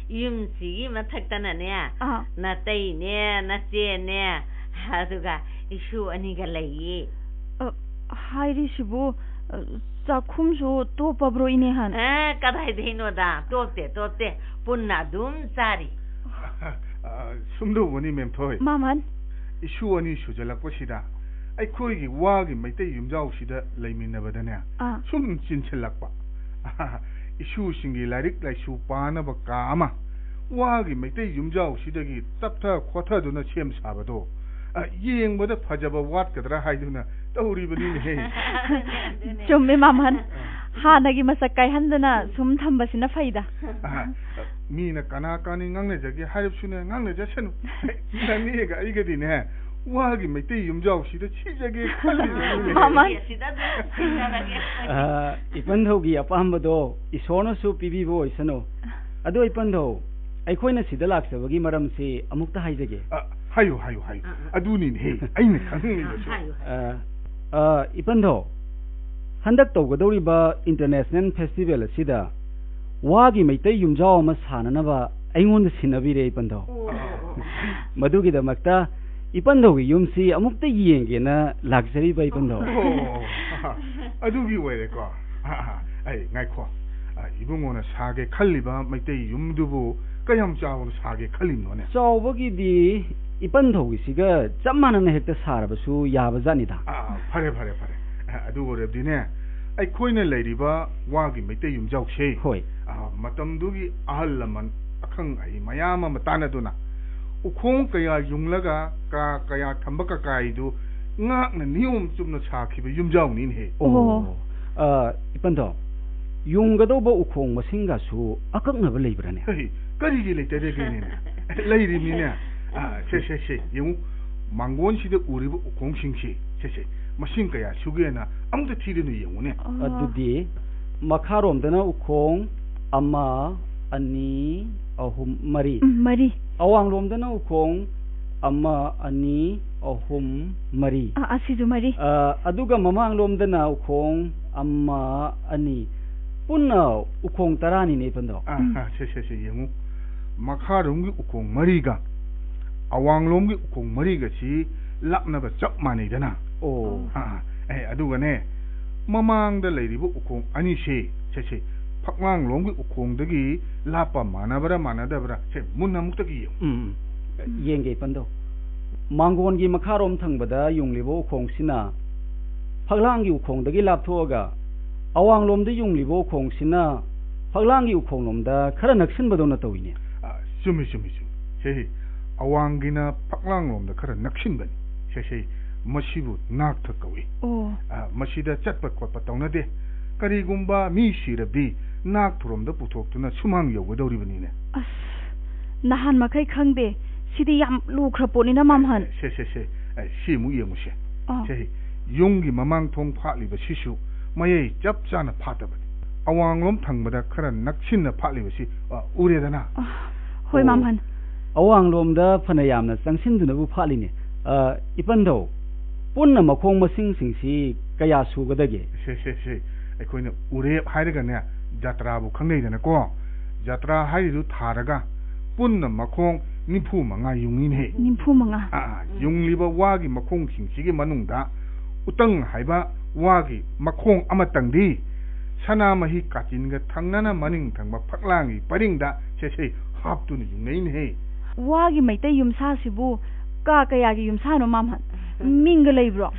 ꯌꯨꯝꯁꯤꯒꯤ ꯃꯊꯛꯇꯅꯅꯦ, ꯑꯥ꯫ ꯅꯇꯩꯅꯦ, ꯅꯆꯦꯅꯦ, ꯑꯗꯨꯒ ꯏꯁꯨ ꯑꯅꯤꯒ ꯂꯩꯌꯦ꯫ ꯑ, ꯍꯥꯏꯔꯤꯁꯤꯕꯨ, ꯑ, ꯆꯥꯛꯈꯨꯝꯁꯨ ꯇꯣꯞꯄꯕ꯭ꯔꯣ, ꯏꯅꯦꯍꯟ? ꯑꯦ, ꯀꯗꯥꯏꯗꯩꯅꯣꯗ, ꯇꯣꯞꯇꯦ, ꯇꯣꯞꯇꯦ, ꯄꯨꯟꯅ ꯑꯗꯨꯝ ꯆꯥꯔꯤ꯫ ꯑ, ꯁꯨꯝꯗꯧꯕꯅꯤ, ꯃꯦꯝꯊꯣꯏ꯫ ꯃꯥꯃꯟ꯫ ꯏꯁꯨ ꯑꯅꯤ ꯁꯨꯖꯜꯂꯛꯄꯁꯤꯗ ꯑꯩꯈꯣꯏꯒꯤ ꯋꯥꯒꯤ ꯃꯩꯇꯩ ꯌꯨꯝꯖꯥꯎꯁꯤꯗ ꯂꯩꯃꯤꯟꯅꯕꯗꯅꯦ, ꯑꯥ꯫ ꯁꯨꯝ ꯆꯤꯟꯁꯤꯜꯂꯛꯄ꯫ ꯏꯁꯨꯁꯤꯡꯒꯤ ꯂꯥꯏꯔꯤꯛ ꯂꯥꯏꯁꯨ ꯄꯥꯅꯕ ꯀꯥ ꯑꯃ ꯋꯥꯒꯤ ꯃꯩꯇꯩ ꯌꯨꯝꯖꯥꯎꯁꯤꯗꯒꯤ ꯇꯞꯊ ꯈꯣꯠꯊꯗꯨꯅ ꯁꯦꯝ ꯁꯥꯕꯗꯣ, ꯑ, ꯌꯦꯡꯕꯗ ꯐꯖꯕ ꯋꯥꯠꯀꯗ꯭ꯔꯥ ꯍꯥꯏꯗꯨꯅ ꯇꯧꯔꯤꯕꯅꯤꯅꯦꯍꯦ꯫ ꯑꯗꯨꯅꯦ꯫ ꯆꯨꯝꯃꯦ, ꯃꯥꯃꯟ꯫ ꯍꯥꯟꯅꯒꯤ ꯃꯁꯛ ꯀꯥꯏꯍꯟꯗꯅ ꯁꯨꯝ ꯊꯝꯕꯁꯤꯅ ꯐꯩꯗ꯫ ꯑ, ꯃꯤꯅ ꯀꯅꯥ ꯀꯅꯤ ꯉꯥꯡꯅꯖꯒꯦ ꯍꯥꯏꯔꯕꯁꯨꯅꯦ, ꯉꯥꯡꯅꯖꯁꯅꯨ꯫ ꯅꯅꯦꯒ ꯑꯩꯒꯗꯤꯅꯦ, ꯋꯥꯒꯤ ꯃꯩꯇꯩ ꯌꯨꯝꯖꯥꯎꯁꯤꯗ ꯁꯤꯖꯒꯦ ꯈꯜꯂꯤꯕꯅꯤꯅꯦ꯫ ꯃꯥꯃꯟ꯫ ꯑꯁꯤꯗ ꯑꯗꯨꯝ ꯁꯤꯖꯔꯒꯦ꯫ ꯑ, ꯏꯄꯟꯊꯧꯒꯤ ꯑꯄꯥꯝꯕꯗꯣ ꯏꯁꯣꯔꯅꯁꯨ ꯄꯤꯕꯤꯕ ꯑꯣꯏꯁꯅꯨ꯫ ꯑꯗꯣ ꯏꯄꯟꯊꯧ, ꯑꯩꯈꯣꯏꯅ ꯁꯤꯗ ꯂꯥꯛꯆꯕꯒꯤ ꯃꯔꯝꯁꯤ ꯑꯃꯨꯛꯇ ꯍꯥꯏꯖꯒꯦ꯫ ꯑ, ꯍꯥꯏꯌꯨ, ꯍꯥꯏꯌꯨ, ꯍꯥꯏꯌꯨ꯫ ꯑ, ꯑ꯫ ꯑꯗꯨꯅꯤꯅꯦꯍꯦ ꯑꯩꯅ ꯈꯪꯅꯤꯡꯉꯤꯕꯁꯨ꯫ ꯍꯥꯏꯌꯨ, ꯍꯥꯏꯌꯨ꯫ ꯑ, ꯑ, ꯏꯄꯟꯊꯧ, ꯍꯟꯗꯛ ꯇꯧꯒꯗꯧꯔꯤꯕ International Festival ꯑꯁꯤꯗ ꯋꯥꯒꯤ ꯃꯩꯇꯩ ꯌꯨꯝꯖꯥꯎ ꯑꯃ ꯁꯥꯅꯅꯕ ꯑꯩꯉꯣꯟꯗ ꯁꯤꯟꯅꯕꯤꯔꯦ, ꯏꯄꯟꯊꯧ꯫ ꯑꯣ, ꯑꯣ, ꯑꯣ꯫ ꯃꯗꯨꯒꯤꯗꯃꯛꯇ ꯏꯄꯟꯊꯧꯒꯤ ꯌꯨꯝꯁꯤ ꯑꯃꯨꯛꯇ ꯌꯦꯡꯒꯦꯅ ꯂꯥꯛꯆꯔꯤꯕ, ꯏꯄꯟꯊꯧ꯫ ꯑꯣ, ꯑꯗꯨꯒꯤ ꯑꯣꯏꯔꯦꯀꯣ꯫ ꯑ, ꯑ, ꯑꯩ, ꯉꯥꯏꯈꯣ꯫ ꯑ, ꯏꯕꯨꯡꯉꯣꯅ ꯁꯥꯒꯦ ꯈꯜꯂꯤꯕ ꯃꯩꯇꯩ ꯌꯨꯝꯗꯨꯕꯨ ꯀꯌꯥꯝ ꯆꯥꯎꯅ ꯁꯥꯒꯦ ꯈꯜꯂꯤꯕꯅꯣꯅꯦ? ꯆꯥꯎꯕꯒꯤꯗꯤ ꯏꯄꯟꯊꯧꯒꯤꯁꯤꯒ ꯆꯞ ꯃꯥꯟꯅꯅ ꯍꯦꯛꯇ ꯁꯥꯔꯕꯁꯨ ꯌꯥꯕ ꯖꯥꯠꯅꯤꯗ꯫ ꯑ, ꯑ, ꯐꯔꯦ, ꯐꯔꯦ, ꯐꯔꯦ꯫ ꯑ, ꯑꯗꯨ ꯑꯣꯏꯔꯕꯗꯤꯅꯦ, ꯑꯩꯈꯣꯏꯅ ꯂꯩꯔꯤꯕ ꯋꯥꯒꯤ ꯃꯩꯇꯩ ꯌꯨꯝꯖꯥꯎꯁꯦ, ꯍꯣꯏ꯫ ꯑ, ꯃꯇꯝꯗꯨꯒꯤ ꯑꯍꯜ ꯂꯃꯟ, ꯑꯈꯪ ꯑꯍꯩ ꯃꯌꯥꯝ ꯑꯃ ꯇꯥꯟꯅꯗꯨꯅ ꯎꯈꯣꯡ ꯀꯌꯥ ꯌꯨꯡꯂꯒ ꯀꯥ ꯀꯌꯥ ꯊꯝꯕ ꯀꯀꯥꯏꯗꯨ ꯉꯥꯛꯅ ꯅꯤꯌꯣꯝ ꯆꯨꯝꯅ ꯁꯥꯈꯤꯕ ꯌꯨꯝꯖꯥꯎꯅꯤꯅꯦꯍꯦ꯫ ꯑꯣ꯫ ꯑ, ꯏꯄꯟꯗꯣ, ꯌꯨꯡꯒꯗꯧꯕ ꯎꯈꯣꯡ ꯃꯁꯤꯡꯒꯁꯨ ꯑꯀꯛꯅꯕ ꯂꯩꯕ꯭ꯔꯥꯅꯦ? ꯍꯩ, ꯀꯔꯤꯒꯤ ꯂꯩꯇꯗꯒꯦꯅꯦ? ꯂꯩꯔꯤꯃꯤꯅꯦ꯫ ꯑ, ꯁꯦ, ꯁꯦ, ꯁꯦ, ꯌꯦꯡꯉꯨ꯫ ꯃꯥꯡꯒꯣꯟꯁꯤꯗ ꯎꯔꯤꯕ ꯎꯈꯣꯡꯁꯤꯡꯁꯤ, ꯁꯦ, ꯁꯦ, ꯃꯁꯤꯡ ꯀꯌꯥ ꯁꯨꯒꯦꯅ ꯑꯃꯨꯛꯇ ꯊꯤꯗꯨꯅ ꯌꯦꯡꯉꯨꯅꯦ꯫ ꯑꯣ꯫ ꯑꯗꯨꯗꯤ ꯃꯈꯥꯔꯣꯝꯗꯅ ꯎꯈꯣꯡ ꯑꯃ, ꯑꯅꯤ, ꯑꯍꯨꯝ, ꯃꯔꯤ꯫ ꯎꯝ, ꯃꯔꯤ꯫ ꯑꯋꯥꯡꯂꯣꯝꯗꯅ ꯎꯈꯣꯡ ꯑꯃ, ꯑꯅꯤ, ꯑꯍꯨꯝ, ꯃꯔꯤ꯫ ꯑ, ꯑꯁꯤꯁꯨ ꯃꯔꯤ꯫ ꯑ, ꯑꯗꯨꯒ ꯃꯃꯥꯡꯂꯣꯝꯗꯅ ꯎꯈꯣꯡ ꯑꯃ, ꯑꯅꯤ꯫ ꯄꯨꯟꯅ ꯎꯈꯣꯡ ꯇꯔꯥꯅꯤꯅꯦ, ꯏꯄꯟꯗꯣ꯫ ꯑ, ꯎꯝ꯫ ꯑ, ꯁꯦ, ꯁꯦ, ꯁꯦ, ꯌꯦꯡꯉꯨ꯫ ꯃꯈꯥꯔꯣꯝꯒꯤ ꯎꯈꯣꯡ ꯃꯔꯤꯒ ꯑꯋꯥꯡꯂꯣꯝꯒꯤ ꯎꯈꯣꯡ ꯃꯔꯤꯒꯁꯤ ꯂꯥꯞꯅꯕ ꯆꯞ ꯃꯥꯟꯅꯩꯗꯅ꯫ ꯑꯣ꯫ ꯑ, ꯑ, ꯑꯦ, ꯑꯗꯨꯒꯅꯦ, ꯃꯃꯥꯡꯗ ꯂꯩꯔꯤꯕ ꯎꯈꯣꯡ ꯑꯅꯤꯁꯦ, ꯁꯦ, ꯁꯦ, ꯐꯛꯂꯥꯡꯂꯣꯝꯒꯤ ꯎꯈꯣꯡꯗꯒꯤ ꯂꯥꯞꯄ ꯃꯥꯟꯅꯕ꯭ꯔꯥ ꯃꯥꯟꯅꯗꯕ꯭ꯔꯥ? ꯁꯦ, ꯃꯨꯟꯅ ꯑꯃꯨꯛꯇꯒꯤ ꯌꯦꯡꯉꯨ꯫ ꯎꯝ, ꯎꯝ꯫ ꯌꯦꯡꯒꯦ, ꯏꯄꯟꯗꯣ꯫ ꯃꯥꯡꯒꯣꯟꯒꯤ ꯃꯈꯥꯔꯣꯝ ꯊꯪꯕꯗ ꯌꯨꯡꯂꯤꯕ ꯎꯈꯣꯡꯁꯤꯅ ꯐꯛꯂꯥꯡꯒꯤ ꯎꯈꯣꯡꯗꯒꯤ ꯂꯥꯞꯊꯣꯛꯑꯒ, ꯑꯋꯥꯡꯂꯣꯝꯗ ꯌꯨꯡꯂꯤꯕ ꯎꯈꯣꯡꯁꯤꯅ ꯐꯛꯂꯥꯡꯒꯤ ꯎꯈꯣꯡꯂꯣꯝꯗ ꯈꯔ ꯅꯛꯁꯤꯟꯕꯗꯧꯅ ꯇꯧꯏꯅꯦ꯫ ꯑ, ꯆꯨꯝꯃꯤ, ꯆꯨꯝꯃꯤ, ꯆꯨꯝꯃꯤ꯫ ꯁꯦ, ꯁꯦ, ꯑꯋꯥꯡꯒꯤꯅ ꯐꯛꯂꯥꯡꯂꯣꯝꯗ ꯈꯔ ꯅꯛꯁꯤꯟꯕꯅꯤ꯫ ꯁꯦ, ꯁꯦ, ꯃꯁꯤꯕꯨ ꯅꯥꯛꯊ ꯀꯧꯏ꯫ ꯑꯣ꯫ ꯑ, ꯃꯁꯤꯗ ꯆꯠꯄ ꯈꯣꯠꯄ ꯇꯧꯅꯗꯦ꯫ ꯀꯔꯤꯒꯨꯝꯕ ꯃꯤ ꯁꯤꯔꯕꯗꯤ ꯅꯥꯛꯊꯔꯣꯝꯗ ꯄꯨꯊꯣꯛꯇꯨꯅ ꯁꯨꯃꯥꯡ ꯌꯧꯒꯗꯧꯔꯤꯕꯅꯤꯅꯦ꯫ ꯑꯁ, ꯅꯍꯥꯟ ꯃꯈꯩ ꯈꯪꯗꯦ꯫ ꯁꯤꯗꯤ ꯌꯥꯝ ꯂꯨꯈ꯭ꯔ ꯄꯣꯠꯅꯤꯅ, ꯃꯥꯝꯍꯟ꯫ ꯁꯦ, ꯁꯦ, ꯁꯦ, ꯑꯦ, ꯁꯤ ꯑꯃꯨꯛ ꯌꯦꯡꯉꯨꯁꯦ꯫ ꯑꯥ꯫ ꯁꯦ, ꯌꯨꯝꯒꯤ ꯃꯃꯥꯡ ꯊꯣꯡ ꯐꯥꯠꯂꯤꯕꯁꯤꯁꯨ ꯃꯌꯥꯏ ꯆꯞ ꯆꯥꯅ ꯐꯥꯠꯇꯕꯅꯤ꯫ ꯑꯋꯥꯡꯂꯣꯝ ꯊꯪꯕꯗ ꯈꯔ ꯅꯛꯁꯤꯟꯅ ꯐꯥꯠꯂꯤꯕꯁꯤ, ꯑ, ꯎꯔꯦꯗꯅ? ꯑ, ꯍꯣꯏ, ꯑꯣ, ꯃꯥꯝꯍꯟ꯫ ꯑꯋꯥꯡꯂꯣꯝꯗ ꯐꯅ ꯌꯥꯝꯅ ꯆꯪꯁꯤꯟꯗꯨꯅꯕꯨ ꯐꯥꯠꯂꯤꯅꯦ꯫ ꯑ, ꯏꯄꯟꯗꯧ, ꯄꯨꯟꯅ ꯃꯈꯣꯡ ꯃꯁꯤꯡꯁꯤꯡꯁꯤ ꯀꯌꯥ ꯁꯨꯒꯗꯒꯦ? ꯁꯦ, ꯁꯦ, ꯁꯦ, ꯑꯩꯈꯣꯏꯅ ꯎꯔꯦꯞ ꯍꯥꯏꯔꯒꯅꯦ, ꯖꯇ꯭ꯔꯥꯕꯨ ꯈꯪꯅꯩꯗꯅꯀꯣ? ꯖꯇ꯭ꯔꯥ ꯍꯥꯏꯔꯤꯗꯨ ꯊꯥꯔꯒ ꯄꯨꯟꯅ ꯃꯈꯣꯡ ꯅꯤꯐꯨ ꯃꯉꯥ ꯌꯨꯡꯉꯤꯅꯦ꯫ ꯅꯤꯐꯨ ꯃꯉꯥ? ꯑꯥ, ꯌꯨꯡꯂꯤꯕ ꯋꯥꯒꯤ ꯃꯈꯣꯡꯁꯤꯡꯁꯤꯒꯤ ꯃꯅꯨꯡꯗ ꯎꯇꯪ ꯍꯥꯏꯕ ꯋꯥꯒꯤ ꯃꯈꯣꯡ ꯑꯃꯇꯪꯗꯤ ꯁꯅꯥꯃꯍꯤ ꯀꯥꯆꯤꯟꯒ ꯊꯪꯅꯅ ꯃꯅꯤꯡ ꯊꯪꯕ ꯐꯛꯂꯥꯡꯒꯤ ꯄꯔꯤꯡꯗ ꯁꯦ, ꯁꯦ ꯍꯥꯞꯇꯨꯅ ꯌꯨꯡꯅꯩꯅꯦꯍꯦ꯫ ꯋꯥꯒꯤ ꯃꯩꯇꯩ ꯌꯨꯝꯁꯥꯁꯤꯕꯨ ꯀꯥ ꯀꯌꯥꯒꯤ ꯌꯨꯝꯁꯥꯅꯣ, ꯃꯥꯝꯍꯟ? ꯃꯤꯡꯒ ꯂꯩꯕ꯭ꯔꯣ?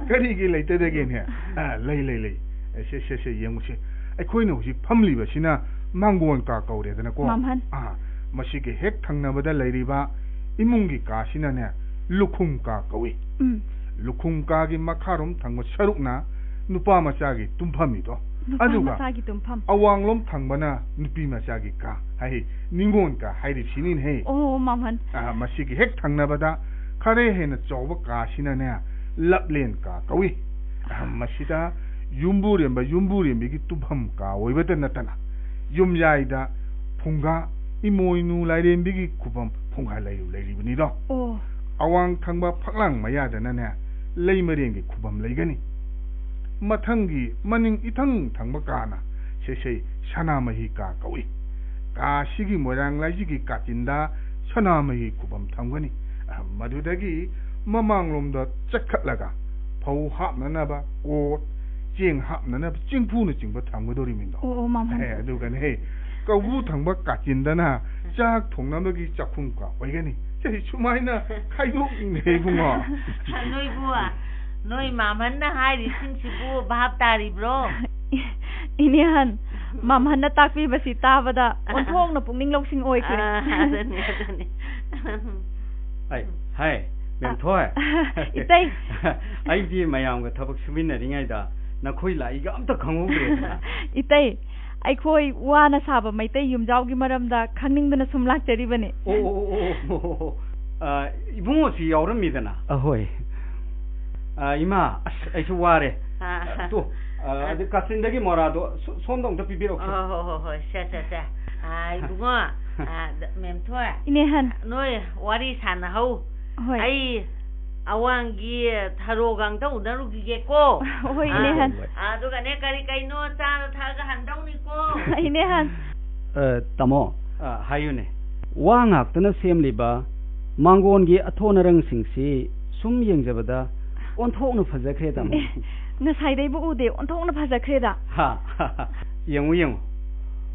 ꯀꯔꯤꯒꯤ ꯂꯩꯇꯗꯒꯦꯅꯦ? ꯑ, ꯂꯩ, ꯂꯩ, ꯂꯩ꯫ ꯑꯦ, ꯁꯦ, ꯁꯦ, ꯁꯦ, ꯌꯦꯡꯉꯨꯁꯦ꯫ ꯑꯩꯈꯣꯏꯅ ꯍꯧꯖꯤꯛ ꯐꯝꯂꯤꯕꯁꯤꯅ ꯃꯥꯡꯒꯣꯟ ꯀꯥ ꯀꯧꯔꯦꯗꯅꯀꯣ꯫ ꯃꯥꯝꯍꯟ꯫ ꯑ, ꯃꯁꯤꯒꯤ ꯍꯦꯛ ꯊꯪꯅꯕꯗ ꯂꯩꯔꯤꯕ ꯏꯃꯨꯡꯒꯤ ꯀꯥꯁꯤꯅꯅꯦ, ꯂꯨꯈꯨꯝ ꯀꯥ ꯀꯧꯏ꯫ ꯎꯝ꯫ ꯂꯨꯈꯨꯝ ꯀꯥꯒꯤ ꯃꯈꯥꯔꯣꯝ ꯊꯪꯕ ꯁꯔꯨꯛꯅ ꯅꯨꯄꯥ ꯃꯆꯥꯒꯤ ꯇꯨꯝꯐꯝꯅꯤꯗꯣ꯫ ꯅꯨꯄꯥ ꯑꯗꯨꯒ ꯃꯆꯥꯒꯤ ꯇꯨꯝꯐꯝ꯫ ꯑꯋꯥꯡꯂꯣꯝ ꯊꯪꯕꯅ ꯅꯨꯄꯤ ꯃꯆꯥꯒꯤ ꯀꯥ, ꯍꯥꯏ, ꯅꯤꯉꯣꯜ ꯀꯥ ꯍꯥꯏꯔꯤꯕꯁꯤꯅꯤꯅꯦꯍꯦ꯫ ꯑꯣ, ꯃꯥꯝꯍꯟ꯫ ꯑ, ꯃꯁꯤꯒꯤ ꯍꯦꯛ ꯊꯪꯅꯕꯗ ꯈꯔ ꯍꯦꯟꯅ ꯆꯥꯎꯕ ꯀꯥꯁꯤꯅꯅꯦ, ꯂꯞꯂꯦꯟ ꯀꯥ ꯀꯧꯏ꯫ ꯑ, ꯃꯁꯤꯗ ꯌꯨꯝꯕꯨꯔꯦꯝꯕ, ꯌꯨꯝꯕꯨꯔꯦꯝꯕꯤꯒꯤ ꯇꯨꯝꯐꯝ ꯀꯥ ꯑꯣꯏꯕꯇ ꯅꯠꯇꯅ, ꯌꯨꯝꯌꯥꯏꯗ ꯐꯨꯡꯒꯥ, ꯏꯃꯣꯏꯅꯨ ꯂꯥꯏꯔꯦꯝꯕꯤꯒꯤ ꯈꯨꯕꯝ ꯐꯨꯡꯒꯥ ꯂꯩꯔꯨ ꯂꯩꯔꯤꯕꯅꯤꯗꯣ꯫ ꯑꯣ꯫ ꯑꯋꯥꯡ ꯊꯪꯕ ꯐꯛꯂꯥꯡ ꯃꯌꯥꯗꯅꯅꯦ, ꯂꯩꯃꯔꯦꯟꯒꯤ ꯈꯨꯕꯝ ꯂꯩꯒꯅꯤ꯫ ꯃꯊꯪꯒꯤ ꯃꯅꯤꯡ ꯏꯊꯪ ꯊꯪꯕ ꯀꯥꯅ ꯁꯦꯁꯩ ꯁꯅꯥꯃꯍꯤ ꯀꯥ ꯀꯧꯏ꯫ ꯀꯥꯁꯤꯒꯤ ꯃꯣꯏꯔꯥꯡ ꯂꯥꯏꯖꯤꯒꯤ ꯀꯥꯆꯤꯟꯗ ꯁꯅꯥꯃꯍꯤ ꯈꯨꯕꯝ ꯊꯝꯒꯅꯤ꯫ ꯑ, ꯃꯗꯨꯗꯒꯤ ꯃꯃꯥꯡꯂꯣꯝꯗ ꯆꯠꯈꯠꯂꯒ ꯐꯧ ꯍꯥꯞꯅꯅꯕ ꯀꯣꯠ, ꯆꯦꯡ ꯍꯥꯞꯅꯅꯕ ꯆꯦꯡꯐꯨꯅꯆꯤꯡꯕ ꯊꯝꯒꯗꯧꯔꯤꯕꯅꯤꯗꯣ꯫ ꯑꯣ, ꯑꯣ, ꯃꯥꯝꯍꯟ꯫ ꯑꯦ, ꯑꯗꯨꯒꯅꯦ, ꯀꯧꯕ꯭ꯔꯨ ꯊꯪꯕ ꯀꯥꯆꯤꯟꯗꯅ ꯆꯥꯛ ꯊꯣꯡꯅꯕꯒꯤ ꯆꯥꯛꯈꯨꯝ ꯀꯥ ꯑꯣꯏꯒꯅꯤ꯫ ꯁꯤ ꯁꯨꯃꯥꯏꯅ ꯈꯥꯏꯗꯣꯛꯏꯅꯦ, ꯏꯕꯨꯡꯉꯣ꯫ ꯅꯣꯏꯕꯨ, ꯅꯣꯏ ꯃꯥꯝꯍꯟꯅ ꯍꯥꯏꯔꯤꯁꯤꯡꯁꯤꯕꯨ ꯚꯥꯞ ꯇꯥꯔꯤꯕ꯭ꯔꯣ? ꯏꯅꯦꯍꯟ, ꯃꯥꯝꯍꯟꯅ ꯇꯥꯛꯄꯤꯕꯁꯤ ꯇꯥꯕꯗ ꯑꯣꯟꯊꯣꯛꯅ ꯄꯨꯛꯅꯤꯡ ꯂꯧꯁꯤꯡ ꯑꯣꯏꯈ꯭ꯔꯦ꯫ ꯑꯥ, ꯑꯗꯨꯅꯤ, ꯑꯗꯨꯅꯤ꯫ ꯑꯩ, ꯍꯥꯏ, ꯃꯦꯝꯊꯣꯏ꯫ ꯏꯇꯩ꯫ ꯑꯩꯗꯤ ꯃꯌꯥꯝꯒ ꯊꯕꯛ ꯁꯨꯃꯤꯟꯅꯔꯤꯉꯩꯗ ꯅꯈꯣꯏ ꯂꯥꯛꯏꯒ ꯑꯝꯇ ꯈꯪꯍꯧꯗ꯭ꯔꯦꯗꯅ꯫ ꯏꯇꯩ, ꯑꯩꯈꯣꯏ ꯋꯥꯅ ꯁꯥꯕ ꯃꯩꯇꯩ ꯌꯨꯝꯖꯥꯎꯒꯤ ꯃꯔꯝꯗ ꯈꯪꯅꯤꯡꯗꯅ ꯁꯨꯝ ꯂꯥꯛꯆꯔꯤꯕꯅꯤ꯫ ꯑꯣ, ꯑꯣ, ꯑꯣ, ꯑꯣ, ꯑꯣ, ꯑꯣ꯫ ꯑ, ꯏꯕꯨꯡꯉꯣꯁꯤ ꯌꯥꯎꯔꯝꯃꯤꯗꯅ꯫ ꯑꯍꯣꯏ꯫ ꯑ, ꯏꯃꯥ, ꯑꯁ, ꯑꯩꯁꯨ ꯋꯥꯔꯦ꯫ ꯑꯥ꯫ ꯑ, ꯇꯣ, ꯑ, ꯑꯗꯨ ꯀꯥꯆꯤꯟꯗꯒꯤ ꯃꯣꯔꯥꯗꯣ ꯁꯣ-, ꯁꯣꯝꯗ ꯑꯝꯇ ꯄꯤꯕꯤꯔꯛꯎꯁꯦ꯫ ꯍꯣꯏ, ꯍꯣꯏ, ꯍꯣꯏ, ꯍꯣꯏ, ꯁꯦ, ꯁꯦ, ꯁꯦ꯫ ꯑ, ꯏꯕꯨꯡꯉꯣ, ꯑ, ꯗ-, ꯃꯦꯝꯊꯣꯏ꯫ ꯏꯅꯦꯍꯟ꯫ ꯅꯣꯏ ꯋꯥꯔꯤ ꯁꯥꯟꯅꯍꯧ꯫ ꯍꯣꯏ꯫ ꯑꯩ ꯑꯋꯥꯡꯒꯤ ꯊꯔꯣꯒ ꯑꯝꯇ ꯎꯅꯔꯨꯈꯤꯒꯦꯀꯣ꯫ ꯍꯣꯏ, ꯑꯥ, ꯏꯅꯦꯍꯟ꯫ ꯑꯗꯨꯒꯅꯦ, ꯀꯔꯤ ꯀꯩꯅꯣ ꯆꯥꯔ ꯊꯛꯑꯒ ꯍꯟꯗꯧꯅꯤꯀꯣ꯫ ꯏꯅꯦꯍꯟ꯫ ꯑ, ꯇꯥꯃꯣ꯫ ꯑ, ꯍꯥꯏꯌꯨꯅꯦ꯫ ꯋꯥ ꯉꯥꯛꯇꯅ ꯁꯦꯝꯂꯤꯕ ꯃꯥꯡꯒꯣꯟꯒꯤ ꯑꯊꯣꯟ ꯑꯔꯪꯁꯤꯡꯁꯤ ꯁꯨꯝ ꯌꯦꯡꯖꯕꯗ ꯑꯣꯟꯊꯣꯛꯅ ꯐꯖꯈ꯭ꯔꯦ, ꯇꯥꯃꯣ꯫ ꯑꯦ, ꯉꯁꯥꯏꯗꯩꯕꯨ ꯎꯗꯦ, ꯑꯣꯟꯊꯣꯛꯅ ꯐꯖꯈ꯭ꯔꯦꯗ꯫ ꯍꯥ, ꯌꯦꯡꯉꯨ, ꯌꯦꯡꯉꯨ꯫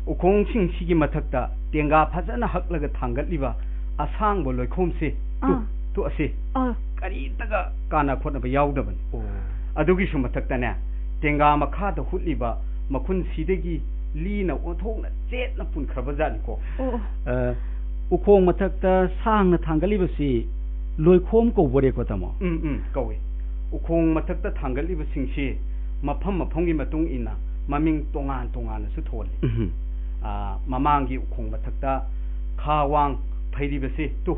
ꯎꯈꯣꯡꯁꯤꯡꯁꯤꯒꯤ ꯃꯊꯛꯇ ꯇꯦꯡꯒꯥ ꯐꯖꯅ ꯍꯛꯂꯒ ꯊꯥꯡꯒꯠꯂꯤꯕ ꯑꯁꯥꯡꯕ ꯂꯣꯏꯈꯣꯝꯁꯦ, ꯇꯨ, ꯑꯥ꯫ ꯇꯨ ꯑꯁꯤ ꯑꯥ꯫ ꯀꯔꯤꯝꯇꯒ ꯀꯥꯟꯅ ꯈꯣꯠꯅꯕ ꯌꯥꯎꯗꯕꯅꯤ꯫ ꯑꯣ꯫ ꯑꯗꯨꯒꯤꯁꯨ ꯃꯊꯛꯇꯅꯦ, ꯇꯦꯡꯒꯥ ꯃꯈꯥꯗ ꯍꯨꯠꯂꯤꯕ ꯃꯈꯨꯟꯁꯤꯗꯒꯤ ꯂꯤꯅ ꯑꯣꯟꯊꯣꯛꯅ ꯆꯦꯠꯅ ꯄꯨꯟꯈ꯭ꯔꯕ ꯖꯥꯠꯅꯤꯀꯣ꯫ ꯑꯣ ꯑ, ꯎꯈꯣꯡ ꯃꯊꯛꯇ ꯁꯥꯡꯅ ꯊꯥꯡꯒꯠꯂꯤꯕꯁꯤ ꯂꯣꯏꯈꯣꯝ ꯀꯧꯕꯣꯔꯦꯀꯣ, ꯇꯥꯃꯣ? ꯎꯝ ꯎꯝ ꯀꯧꯏ꯫ ꯎꯈꯣꯡ ꯃꯊꯛꯇ ꯊꯥꯡꯒꯠꯂꯤꯕꯁꯤꯡꯁꯤ ꯃꯐꯝ ꯃꯐꯝꯒꯤ ꯃꯇꯨꯡ ꯏꯟꯅ ꯃꯃꯤꯡ ꯇꯣꯉꯥꯟ ꯇꯣꯉꯥꯟꯅꯁꯨ ꯊꯣꯜꯂꯤ꯫ ꯎꯝ ꯑ, ꯃꯃꯥꯡꯒꯤ ꯎꯈꯣꯡ ꯃꯊꯛꯇ ꯈꯥ ꯋꯥꯡ ꯐꯩꯔꯤꯕꯁꯤ ꯇꯨ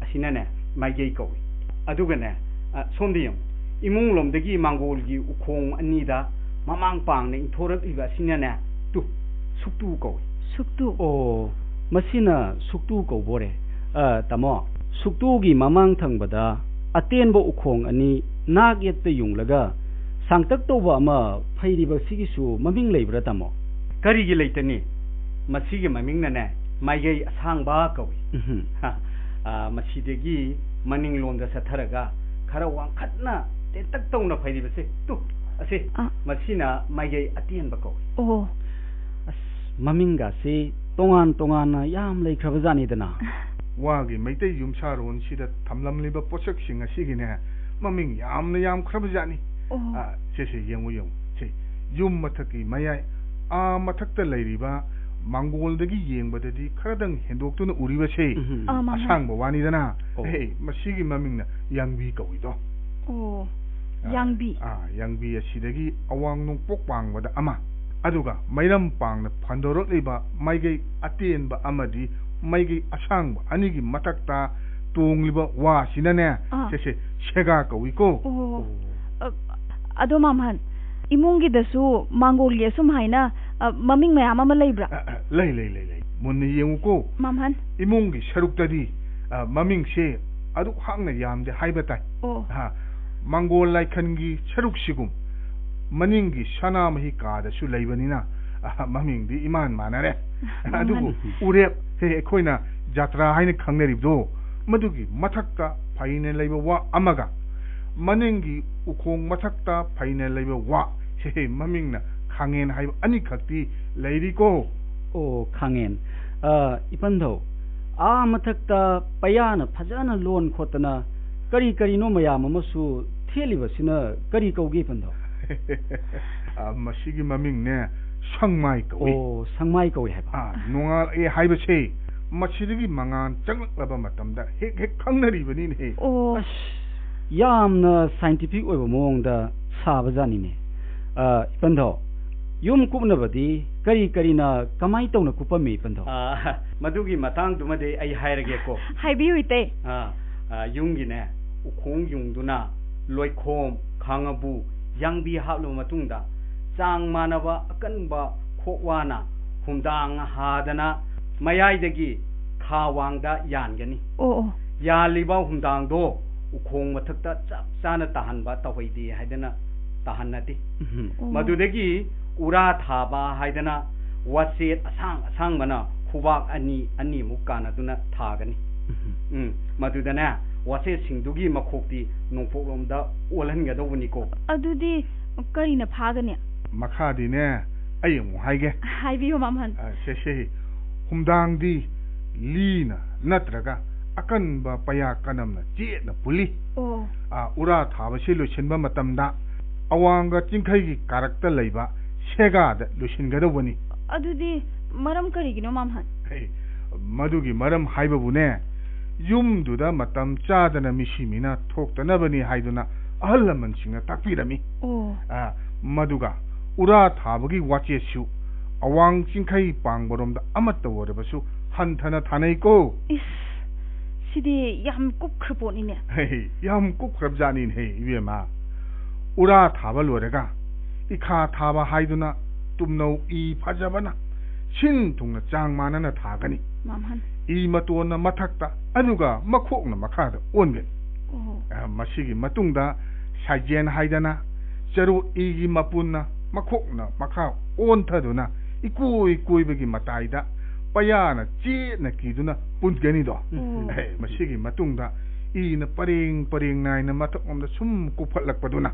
ꯑꯁꯤꯅꯅꯦ ꯃꯥꯏꯒꯩ ꯀꯧꯏ꯫ ꯑꯗꯨꯒꯅꯦ, ꯑ, ꯁꯣꯝꯗ ꯌꯦꯡꯉꯨ, ꯏꯃꯨꯡ ꯂꯣꯝꯗꯒꯤ ꯃꯥꯡꯒꯣꯜꯒꯤ ꯎꯈꯣꯡ ꯑꯅꯤꯗ ꯃꯃꯥꯡ ꯄꯥꯡꯅ ꯏꯟꯊꯣꯔꯛꯂꯤꯕ ꯑꯁꯤꯅꯅꯦ ꯇꯨ ꯁꯨꯛꯇꯨ ꯀꯧꯏ꯫ ꯁꯨꯛꯇꯨ꯫ ꯑꯣ, ꯃꯁꯤꯅ ꯁꯨꯛꯇꯨ ꯀꯧꯕꯣꯔꯦ꯫ ꯑ, ꯇꯥꯃꯣ, ꯁꯨꯛꯇꯨꯒꯤ ꯃꯃꯥꯡ ꯊꯪꯕꯗ ꯑꯇꯦꯟꯕ ꯎꯈꯣꯡ ꯑꯅꯤ ꯅꯥꯛ ꯌꯦꯠꯇ ꯌꯨꯡꯂꯒ ꯁꯥꯡꯇꯛ ꯇꯧꯕ ꯑꯃ ꯐꯩꯔꯤꯕꯁꯤꯒꯤꯁꯨ ꯃꯃꯤꯡ ꯂꯩꯕ꯭ꯔꯥ, ꯇꯥꯃꯣ? ꯀꯔꯤꯒꯤ ꯂꯩꯇꯅꯤ? ꯃꯁꯤꯒꯤ ꯃꯃꯤꯡꯅꯅꯦ ꯃꯥꯏꯒꯩ ꯑꯁꯥꯡꯕ ꯀꯧꯏ꯫ ꯎꯝꯍꯨꯝ꯫ ꯑ, ꯃꯁꯤꯗꯒꯤ ꯃꯅꯤꯡꯂꯣꯝꯗ ꯆꯠꯊꯔꯒ ꯈꯔ ꯋꯥꯡꯈꯠꯅ ꯇꯦꯟꯇꯛ ꯇꯧꯅ ꯐꯩꯔꯤꯕꯁꯦ ꯇꯨ ꯑꯁꯤ ꯑ꯫ ꯃꯁꯤꯅ ꯃꯥꯏꯒꯩ ꯑꯇꯦꯟꯕ ꯀꯧꯏ꯫ ꯑꯣ ꯑꯁ, ꯃꯃꯤꯡꯒꯁꯤ ꯇꯣꯉꯥꯟ ꯇꯣꯉꯥꯟꯅ ꯌꯥꯝ ꯂꯩꯈ꯭ꯔꯕ ꯖꯥꯠꯅꯤꯗꯅ꯫ ꯋꯥꯒꯤ ꯃꯩꯇꯩ ꯌꯨꯝꯁꯥꯔꯣꯟꯁꯤꯗ ꯊꯝꯂꯝꯂꯤꯕ ꯄꯣꯠꯁꯛꯁꯤꯡ ꯑꯁꯤꯒꯤꯅꯦ ꯃꯃꯤꯡ ꯌꯥꯝꯅ ꯌꯥꯝꯈ꯭ꯔꯕ ꯖꯥꯠꯅꯤ꯫ ꯑꯣ ꯑ, ꯁꯦ ꯁꯦ ꯌꯦꯡꯉꯨ ꯌꯦꯡꯉꯨ ꯁꯦ, ꯌꯨꯝ ꯃꯊꯛꯀꯤ ꯃꯌꯥꯏ ꯑꯥ ꯃꯊꯛꯇ ꯂꯩꯔꯤꯕ ꯃꯥꯡꯒꯣꯜꯗꯒꯤ ꯌꯦꯡꯕꯗꯗꯤ ꯈꯔꯗꯪ ꯍꯦꯟꯗꯣꯛꯇꯨꯅ ꯎꯔꯤꯕꯁꯦ ꯎꯝꯍꯨꯝ꯫ ꯑꯥ, ꯃꯥꯅꯦ꯫ ꯑꯁꯥꯡꯕ ꯋꯥꯅꯤꯗꯅ꯫ ꯑꯣ꯫ ꯑꯦ, ꯃꯁꯤꯒꯤ ꯃꯃꯤꯡꯅ ꯌꯥꯡꯕꯤ ꯀꯧꯏꯗꯣ꯫ ꯑꯣ ꯑ, ꯌꯥꯡꯕꯤ꯫ ꯑ, ꯌꯥꯡꯕꯤ ꯑꯁꯤꯗꯒꯤ ꯑꯋꯥꯡ ꯅꯣꯡꯄꯣꯛ ꯄꯥꯡꯕꯗ ꯑꯃ, ꯑꯗꯨꯒ ꯃꯩꯔꯝ ꯄꯥꯡꯅ ꯐꯟꯗꯣꯔꯛꯂꯤꯕ ꯃꯥꯏꯒꯩ ꯑꯇꯦꯟꯕ ꯑꯃꯗꯤ ꯃꯥꯏꯒꯩ ꯑꯁꯥꯡꯕ ꯑꯅꯤꯒꯤ ꯃꯊꯛꯇ ꯇꯣꯡꯂꯤꯕ ꯋꯥꯁꯤꯅꯅꯦ, ꯑꯥ꯫ ꯁꯤꯁꯦ ꯁꯦꯒꯥ ꯀꯧꯏꯀꯣ꯫ ꯑꯣ ꯑ, ꯑꯗꯣ ꯃꯥꯝꯍꯟ, ꯏꯃꯨꯡꯒꯤꯗꯁꯨ ꯃꯥꯡꯒꯣꯜꯒꯤ ꯑꯁꯨꯝ ꯍꯥꯏꯅ, ꯑ, ꯃꯃꯤꯡ ꯃꯌꯥꯝ ꯑꯃ ꯂꯩꯕ꯭ꯔꯥ? ꯑ, ꯑ, ꯂꯩ ꯂꯩ ꯂꯩ ꯂꯩ꯫ ꯃꯨꯟꯅ ꯌꯦꯡꯉꯨꯀꯣ꯫ ꯃꯥꯝꯍꯟ꯫ ꯏꯃꯨꯡꯒꯤ ꯁꯔꯨꯛꯇꯗꯤ, ꯑ, ꯃꯃꯤꯡꯁꯦ ꯑꯗꯨꯛ ꯍꯥꯛꯅ ꯌꯥꯝꯗꯦ ꯍꯥꯏꯕ ꯇꯥꯏ꯫ ꯑꯣ ꯑ, ꯃꯥꯡꯒꯣꯜ ꯂꯥꯏꯈꯟꯒꯤ ꯁꯔꯨꯛꯁꯤꯒꯨꯝ ꯃꯅꯤꯡꯒꯤ ꯁꯅꯥꯃꯍꯤ ꯀꯥꯗꯁꯨ ꯂꯩꯕꯅꯤꯅ, ꯑ, ꯃꯃꯤꯡꯗꯤ ꯏꯃꯥꯟ ꯃꯥꯟꯅꯔꯦ꯫ ꯃꯥꯟꯅꯔꯦ꯫ ꯑꯗꯨꯕꯨ ꯎꯔꯦꯞ, ꯁꯦ ꯑꯩꯈꯣꯏꯅ ꯖꯥꯇ꯭ꯔꯥ ꯍꯥꯏꯅ ꯈꯪꯅꯔꯤꯕꯗꯣ, ꯃꯗꯨꯒꯤ ꯃꯊꯛꯇ ꯐꯩꯅ ꯂꯩꯕ ꯋꯥ ꯑꯃꯒ ꯃꯅꯤꯡꯒꯤ ꯎꯈꯣꯡ ꯃꯊꯛꯇ ꯐꯩꯅ ꯂꯩꯕ ꯋꯥ, ꯁꯦ ꯃꯃꯤꯡꯅ ꯈꯥꯡꯉꯦꯟ ꯍꯥꯏꯕ ꯑꯅꯤꯈꯛꯇꯤ ꯂꯩꯔꯤꯀꯣ꯫ ꯑꯣ, ꯈꯥꯡꯉꯦꯟ꯫ ꯑ, ꯏꯄꯟꯊꯧ, ꯑꯥ ꯃꯊꯛꯇ ꯄꯌꯥꯅ ꯐꯖꯅ ꯂꯣꯟ ꯈꯣꯠꯇꯅ ꯀꯔꯤ ꯀꯔꯤꯅꯣ ꯃꯌꯥꯝ ꯑꯃꯁꯨ ꯊꯦꯠꯂꯤꯕꯁꯤꯅ ꯀꯔꯤ ꯀꯧꯒꯦ, ꯏꯄꯟꯊꯧ? ꯑ, ꯃꯁꯤꯒꯤ ꯃꯃꯤꯡꯅꯦ ꯁꯪꯃꯥꯏ ꯀꯧꯏ꯫ ꯑꯣ, ꯁꯪꯃꯥꯏ ꯀꯧꯏ ꯍꯥꯏꯕ꯫ ꯑꯥ, ꯅꯣꯡꯉꯥꯜꯂꯛꯑꯦ ꯍꯥꯏꯕꯁꯦ ꯃꯁꯤꯗꯒꯤ ꯃꯉꯥꯟ ꯆꯪꯂꯛꯂꯕ ꯃꯇꯝꯗ ꯍꯦꯛ ꯍꯦꯛ ꯈꯪꯅꯔꯤꯕꯅꯤꯅꯦꯍꯦ꯫ ꯑꯣ꯫ ꯑꯁ, ꯌꯥꯝꯅ scientific ꯑꯣꯏꯕ ꯃꯑꯣꯡꯗ ꯁꯥꯕꯖꯥꯠꯅꯤꯅꯦ꯫ ꯑ, ꯏꯄꯟꯊꯧ, ꯌꯨꯝ ꯀꯨꯞꯅꯕꯗꯤ ꯀꯔꯤ ꯀꯔꯤꯅ ꯀꯃꯥꯏ ꯇꯧꯅ ꯀꯨꯞꯄꯝꯃꯤ, ꯏꯄꯟꯊꯧ? ꯑ, ꯃꯗꯨꯒꯤ ꯃꯇꯥꯡꯗꯨꯃꯗꯤ ꯑꯩ ꯍꯥꯏꯔꯒꯦꯀꯣ꯫ ꯍꯥꯏꯕꯤꯌꯨ, ꯏꯇꯩ꯫ ꯑ, ꯑ, ꯌꯨꯝꯒꯤꯅꯦ, ꯎꯈꯣꯡ ꯌꯨꯡꯗꯨꯅ ꯂꯣꯏꯈꯣꯝ, ꯈꯥꯡꯉꯕꯨ, ꯌꯥꯡꯕꯤ ꯍꯥꯞꯂꯕ ꯃꯇꯨꯡꯗ, ꯆꯥꯡ ꯃꯥꯟꯅꯕ ꯑꯀꯟꯕ ꯈꯣꯛꯋꯥꯅ ꯍꯨꯝꯗꯥꯡ ꯍꯥꯗꯅ ꯃꯌꯥꯏꯗꯒꯤ ꯈꯥ ꯋꯥꯡꯗ ꯌꯥꯟꯒꯅꯤ꯫ ꯑꯣ, ꯑꯣ꯫ ꯌꯥꯜꯂꯤꯕ ꯍꯨꯝꯗꯥꯡꯗꯣ ꯎꯈꯣꯡ ꯃꯊꯛꯇ ꯆꯞ ꯆꯥꯅ ꯇꯥꯍꯟꯕ ꯇꯧꯍꯩꯗꯦ ꯍꯥꯏꯗꯅ ꯇꯥꯍꯟꯅꯗꯦ꯫ ꯎꯝ꯫ ꯑꯣ꯫ ꯃꯗꯨꯗꯒꯤ ꯎꯔꯥ ꯊꯥꯕ ꯍꯥꯏꯗꯅ ꯋꯥꯆꯦꯠ ꯑꯁꯥꯡ ꯑꯁꯥꯡꯕꯅ ꯈꯨꯕꯥꯛ ꯑꯅꯤ ꯑꯅꯤꯃꯨꯛ ꯀꯥꯟꯅꯗꯨꯅ ꯊꯥꯒꯅꯤ꯫ ꯎꯝ꯫ ꯎꯝ, ꯃꯗꯨꯗꯅꯦ, ꯋꯥꯆꯦꯠꯁꯤꯡꯗꯨꯒꯤ ꯃꯈꯣꯛꯇꯤ ꯅꯣꯡꯄꯣꯛꯂꯣꯝꯗ ꯑꯣꯜꯍꯟꯒꯗꯧꯕꯅꯤꯀꯣ꯫ ꯑꯗꯨꯗꯤ ꯀꯔꯤꯅ ꯐꯥꯒꯅꯤ? ꯃꯈꯥꯗꯤꯅꯦ, ꯑꯩ ꯑꯃꯨꯛ ꯍꯥꯏꯒꯦ꯫ ꯍꯥꯏꯕꯤꯌꯨ, ꯃꯥꯝꯍꯟ꯫ ꯑ, ꯁꯦ, ꯁꯦ, ꯍꯨꯝꯗꯥꯡꯗꯤ ꯂꯤꯅ ꯅꯠꯇ꯭ꯔꯒ ꯑꯀꯟꯕ ꯄꯩꯌꯥ ꯀꯅꯝꯅ ꯆꯦꯠꯅ ꯄꯨꯜꯂꯤ꯫ ꯑꯣ꯫ ꯑ, ꯎꯔꯥ ꯊꯥꯕꯁꯤ ꯂꯣꯏꯁꯤꯟꯕ ꯃꯇꯝꯗ ꯑꯋꯥꯡꯒ ꯆꯤꯡꯈꯩꯒꯤ ꯀꯥꯔꯛꯇ ꯂꯩꯕ ꯁꯦꯒꯥꯗ ꯂꯣꯏꯁꯤꯟꯒꯗꯧꯕꯅꯤ꯫ ꯑꯗꯨꯗꯤ ꯃꯔꯝ ꯀꯔꯤꯒꯤꯅꯣ, ꯃꯥꯝꯍꯟ? ꯍꯦ, ꯃꯗꯨꯒꯤ ꯃꯔꯝ ꯍꯥꯏꯕꯕꯨꯅꯦ, ꯌꯨꯝꯗꯨꯗ ꯃꯇꯝ ꯆꯥꯗꯅ ꯃꯤꯁꯤ ꯃꯤꯅꯥ ꯊꯣꯛꯇꯅꯕꯅꯤ ꯍꯥꯏꯗꯨꯅ ꯑꯍꯜ ꯂꯃꯟꯁꯤꯡꯅ ꯇꯥꯛꯄꯤꯔꯝꯃꯤ꯫ ꯑꯣ꯫ ꯑ, ꯃꯗꯨꯒ ꯎꯔꯥ ꯊꯥꯕꯒꯤ ꯋꯥꯆꯦꯠꯁꯨ ꯑꯋꯥꯡ ꯆꯤꯡꯈꯩ ꯄꯥꯡꯕꯔꯣꯝꯗ ꯑꯃꯠꯇ ꯑꯣꯏꯔꯕꯁꯨ ꯍꯟꯊꯅ ꯊꯥꯅꯩꯀꯣ꯫ ꯏꯁ, ꯁꯤꯗꯤ ꯌꯥꯝ ꯀꯨꯞꯈ꯭ꯔ ꯄꯣꯠꯅꯤꯅꯦ꯫ ꯍꯦ, ꯌꯥꯝ ꯀꯨꯞꯈ꯭ꯔꯕꯖꯥꯠꯅꯤꯅꯦꯍꯦ, ꯏꯕꯦꯝꯃ꯫ ꯎꯔꯥ ꯊꯥꯕ ꯂꯣꯏꯔꯒ ꯏꯈꯥ ꯊꯥꯕ ꯍꯥꯏꯗꯨꯅ ꯇꯨꯝꯅꯧ ꯏ ꯐꯖꯕꯅ ꯁꯤꯟ ꯊꯨꯡꯅ ꯆꯥꯡ ꯃꯥꯟꯅꯅ ꯊꯥꯒꯅꯤ꯫ ꯃꯥꯝꯍꯟ꯫ ꯏ ꯃꯇꯣꯟꯅ ꯃꯊꯛꯇ, ꯑꯗꯨꯒ ꯃꯈꯣꯛꯅ ꯃꯈꯥꯗ ꯑꯣꯟꯒꯅꯤ꯫ ꯑꯣ꯫ ꯑ, ꯃꯁꯤꯒꯤ ꯃꯇꯨꯡꯗ ꯁꯥꯏꯖꯦꯟ ꯍꯥꯏꯗꯅ ꯆꯔꯨ ꯏꯒꯤ ꯃꯄꯨꯟꯅ ꯃꯈꯣꯛꯅ ꯃꯈꯥ ꯑꯣꯟꯊꯗꯨꯅ ꯏꯀꯣꯏ ꯀꯣꯏꯕꯒꯤ ꯃꯇꯥꯏꯗ ꯄꯌꯥꯅ ꯆꯦꯠꯅ ꯀꯤꯗꯨꯅ ꯄꯨꯟꯒꯅꯤꯗꯣ꯫ ꯎꯝ꯫ ꯑꯦ, ꯃꯁꯤꯒꯤ ꯃꯇꯨꯡꯗ ꯏꯅ ꯄꯔꯦꯡ ꯄꯔꯦꯡ ꯅꯥꯏꯅ ꯃꯊꯛꯂꯣꯝꯗ ꯁꯨꯝ ꯀꯨꯞꯈꯠꯂꯛꯄꯗꯨꯅ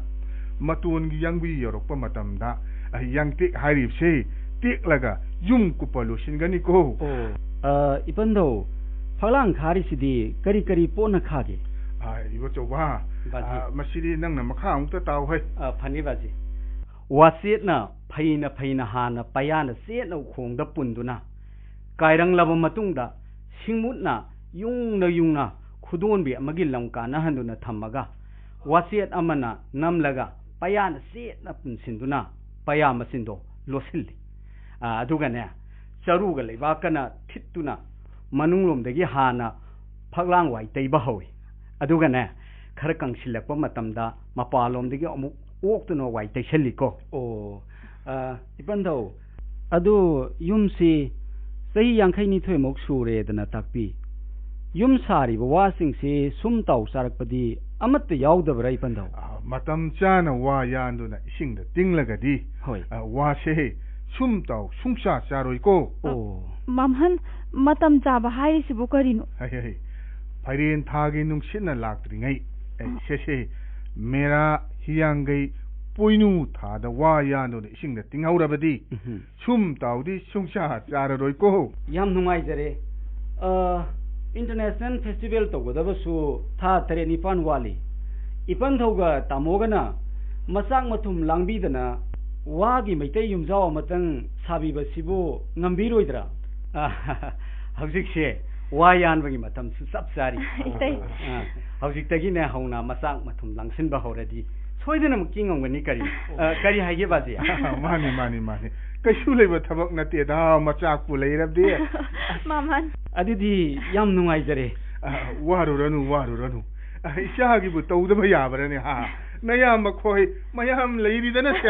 ꯃꯇꯣꯟꯒꯤ ꯌꯥꯡꯕꯤ ꯌꯧꯔꯛꯄ ꯃꯇꯝꯗ, ꯑ, ꯌꯥꯡꯇꯦꯛ ꯍꯥꯏꯔꯤꯕꯁꯤ ꯇꯦꯛꯂꯒ ꯌꯨꯝ ꯀꯨꯞꯄ ꯂꯣꯏꯁꯤꯟꯒꯅꯤꯀꯣ꯫ ꯑꯣ, ꯑ, ꯏꯄꯟꯗꯧ, ꯐꯛꯂꯥꯡ ꯈꯥꯔꯤꯁꯤꯗꯤ ꯀꯔꯤ ꯀꯔꯤ ꯄꯣꯠꯅ ꯈꯥꯒꯦ? ꯑ, ꯏꯕꯣꯆꯧꯕ, ꯕꯥꯖꯤ꯫ ꯑ, ꯃꯁꯤꯗꯤ ꯅꯪꯅ ꯃꯈꯥ ꯑꯃꯨꯛꯇ ꯇꯥꯎ ꯍꯩ꯫ ꯑ, ꯐꯅꯤ ꯕꯥꯖꯤ꯫ ꯋꯥꯆꯦꯠꯅ ꯐꯩꯅ ꯐꯩꯅ ꯍꯥꯟꯅ ꯄꯌꯥꯅ ꯆꯦꯠꯅ ꯎꯈꯣꯡꯗ ꯄꯨꯟꯗꯨꯅ, ꯀꯥꯏꯔꯪꯂꯕ ꯃꯇꯨꯡꯗ ꯁꯤꯡꯃꯨꯠꯅ ꯌꯨꯡꯅ ꯌꯨꯡꯅ ꯈꯨꯗꯣꯟꯕꯤ ꯑꯃꯒꯤ ꯂꯝ ꯀꯥꯟꯅꯍꯟꯗꯨꯅ ꯊꯝꯃꯒ, ꯋꯥꯆꯦꯠ ꯑꯃꯅ ꯅꯝꯂꯒ ꯄꯌꯥꯅ ꯆꯦꯠꯅ ꯄꯨꯟꯁꯤꯟꯗꯨꯅ ꯄꯌꯥ ꯃꯆꯤꯟꯗꯣ ꯂꯣꯠꯁꯤꯜꯂꯤ꯫ ꯑ, ꯑꯗꯨꯒꯅꯦ, ꯆꯔꯨꯒ ꯂꯩꯕꯥꯛꯀꯅ ꯊꯤꯠꯇꯨꯅ ꯃꯅꯨꯡꯂꯣꯝꯗꯒꯤ ꯍꯥꯟꯅ ꯐꯛꯂꯥꯡ ꯋꯥꯏ ꯇꯩꯕ ꯍꯧꯏ꯫ ꯑꯗꯨꯒꯅꯦ, ꯈꯔ ꯀꯪꯁꯤꯜꯂꯛꯄ ꯃꯇꯝꯗ ꯃꯄꯥꯟꯂꯣꯝꯗꯒꯤ ꯑꯃꯨꯛ ꯑꯣꯛꯇꯨꯅ ꯋꯥꯏ ꯇꯩꯁꯜꯂꯤꯀꯣ꯫ ꯑꯣ, ꯑ, ꯏꯄꯟꯊꯧ, ꯑꯗꯨ ꯌꯨꯝꯁꯤ ꯆꯍꯤ ꯌꯥꯡꯈꯩ ꯅꯤꯊꯣꯏꯃꯨꯛ ꯁꯨꯔꯦꯗꯅ ꯇꯥꯛꯄꯤ꯫ ꯌꯨꯝ ꯁꯥꯔꯤꯕ ꯋꯥꯁꯤꯡꯁꯤ ꯁꯨꯝ ꯇꯥꯎ ꯆꯥꯔꯛꯄꯗꯤ ꯑꯃꯠꯇ ꯌꯥꯎꯗꯕ꯭ꯔꯥ, ꯏꯄꯟꯊꯧ? ꯑ, ꯃꯇꯝ ꯆꯥꯅ ꯋꯥ ꯌꯥꯟꯗꯨꯅ ꯏꯁꯤꯡꯗ ꯇꯤꯡꯂꯒꯗꯤ, ꯍꯣꯏ꯫ ꯑ, ꯋꯥꯁꯦ ꯁꯨꯝ ꯇꯥꯎ ꯁꯨꯡꯆꯥ ꯆꯥꯔꯣꯏꯀꯣ꯫ ꯑꯣ꯫ ꯃꯝꯍꯟ, ꯃꯇꯝ ꯆꯥꯕ ꯍꯥꯏꯔꯤꯁꯤꯕꯨ ꯀꯔꯤꯅꯣ? ꯍꯩ, ꯍꯩ, ꯍꯩ꯫ ꯐꯩꯔꯦꯟ ꯊꯥꯒꯤ ꯅꯨꯡꯁꯤꯠꯅ ꯂꯥꯛꯇ꯭ꯔꯤꯉꯩ꯫ ꯑꯦ, ꯁꯦ, ꯁꯦ, ꯃꯦꯔꯥ ꯍꯤꯌꯥꯡꯒꯩ ꯄꯣꯏꯅꯨ ꯊꯥꯗ ꯋꯥ ꯌꯥꯟꯗꯨꯅ ꯏꯁꯤꯡꯗ ꯇꯤꯡꯍꯧꯔꯕꯗꯤ, ꯎꯝꯍꯨꯝ꯫ ꯁꯨꯝ ꯇꯥꯎꯗꯤ ꯁꯨꯡꯆꯥ ꯆꯥꯔꯔꯣꯏꯀꯣ꯫ ꯌꯥꯝ ꯅꯨꯡꯉꯥꯏꯖꯔꯦ꯫ ꯑ, International Festival ꯇꯧꯒꯗꯕꯁꯨ ꯊꯥ ꯇꯔꯦꯠ ꯅꯤꯄꯥꯟ ꯋꯥꯠꯂꯤ꯫ ꯏꯄꯟꯊꯧꯒ ꯇꯥꯃꯣꯒꯅ ꯃꯆꯥꯛ ꯃꯊꯨꯝ ꯂꯥꯡꯕꯤꯗꯅ ꯋꯥꯒꯤ ꯃꯩꯇꯩ ꯌꯨꯝꯖꯥꯎ ꯑꯃꯇꯪ ꯁꯥꯕꯤꯕꯁꯤꯕꯨ ꯉꯝꯕꯤꯔꯣꯏꯗ꯭ꯔꯥ? ꯑ, ꯍꯧꯖꯤꯛꯁꯦ ꯋꯥ ꯌꯥꯟꯕꯒꯤ ꯃꯇꯝꯁꯨ ꯆꯞ ꯆꯥꯔꯤ꯫ ꯏꯇꯩ꯫ ꯑ, ꯍꯧꯖꯤꯛꯇꯒꯤꯅꯦ ꯍꯧꯅ ꯃꯆꯥꯛ ꯃꯊꯨꯝ ꯂꯥꯡꯁꯤꯟꯕ ꯍꯧꯔꯗꯤ ꯁꯣꯏꯗꯅꯃꯛꯀꯤ ꯉꯝꯒꯅꯤ꯫ ꯀꯔꯤ, ꯑ, ꯀꯔꯤ ꯍꯥꯏꯒꯦ, ꯕꯥꯖꯤ? ꯃꯥꯅꯤ, ꯃꯥꯅꯤ, ꯃꯥꯅꯤ꯫ ꯀꯩꯁꯨ ꯂꯩꯕ ꯊꯕꯛ ꯅꯠꯇꯦꯗ, ꯃꯆꯥꯛꯄꯨ ꯂꯩꯔꯕꯗꯤ꯫ ꯃꯃꯟ꯫ ꯑꯗꯨꯗꯤ ꯌꯥꯝ ꯅꯨꯡꯉꯥꯏꯖꯔꯦ꯫ ꯑ, ꯋꯥꯔꯨꯔꯅꯨ, ꯋꯥꯔꯨꯔꯅꯨ꯫ ꯑ, ꯏꯆꯥꯒꯤꯕꯨ ꯇꯧꯗꯕ ꯌꯥꯕ꯭ꯔꯅꯦ, ꯍꯥ? ꯅꯌꯥꯝꯕ ꯈꯣꯏ ꯃꯌꯥꯝ ꯂꯩꯔꯤꯗꯅ, ꯁꯦ꯫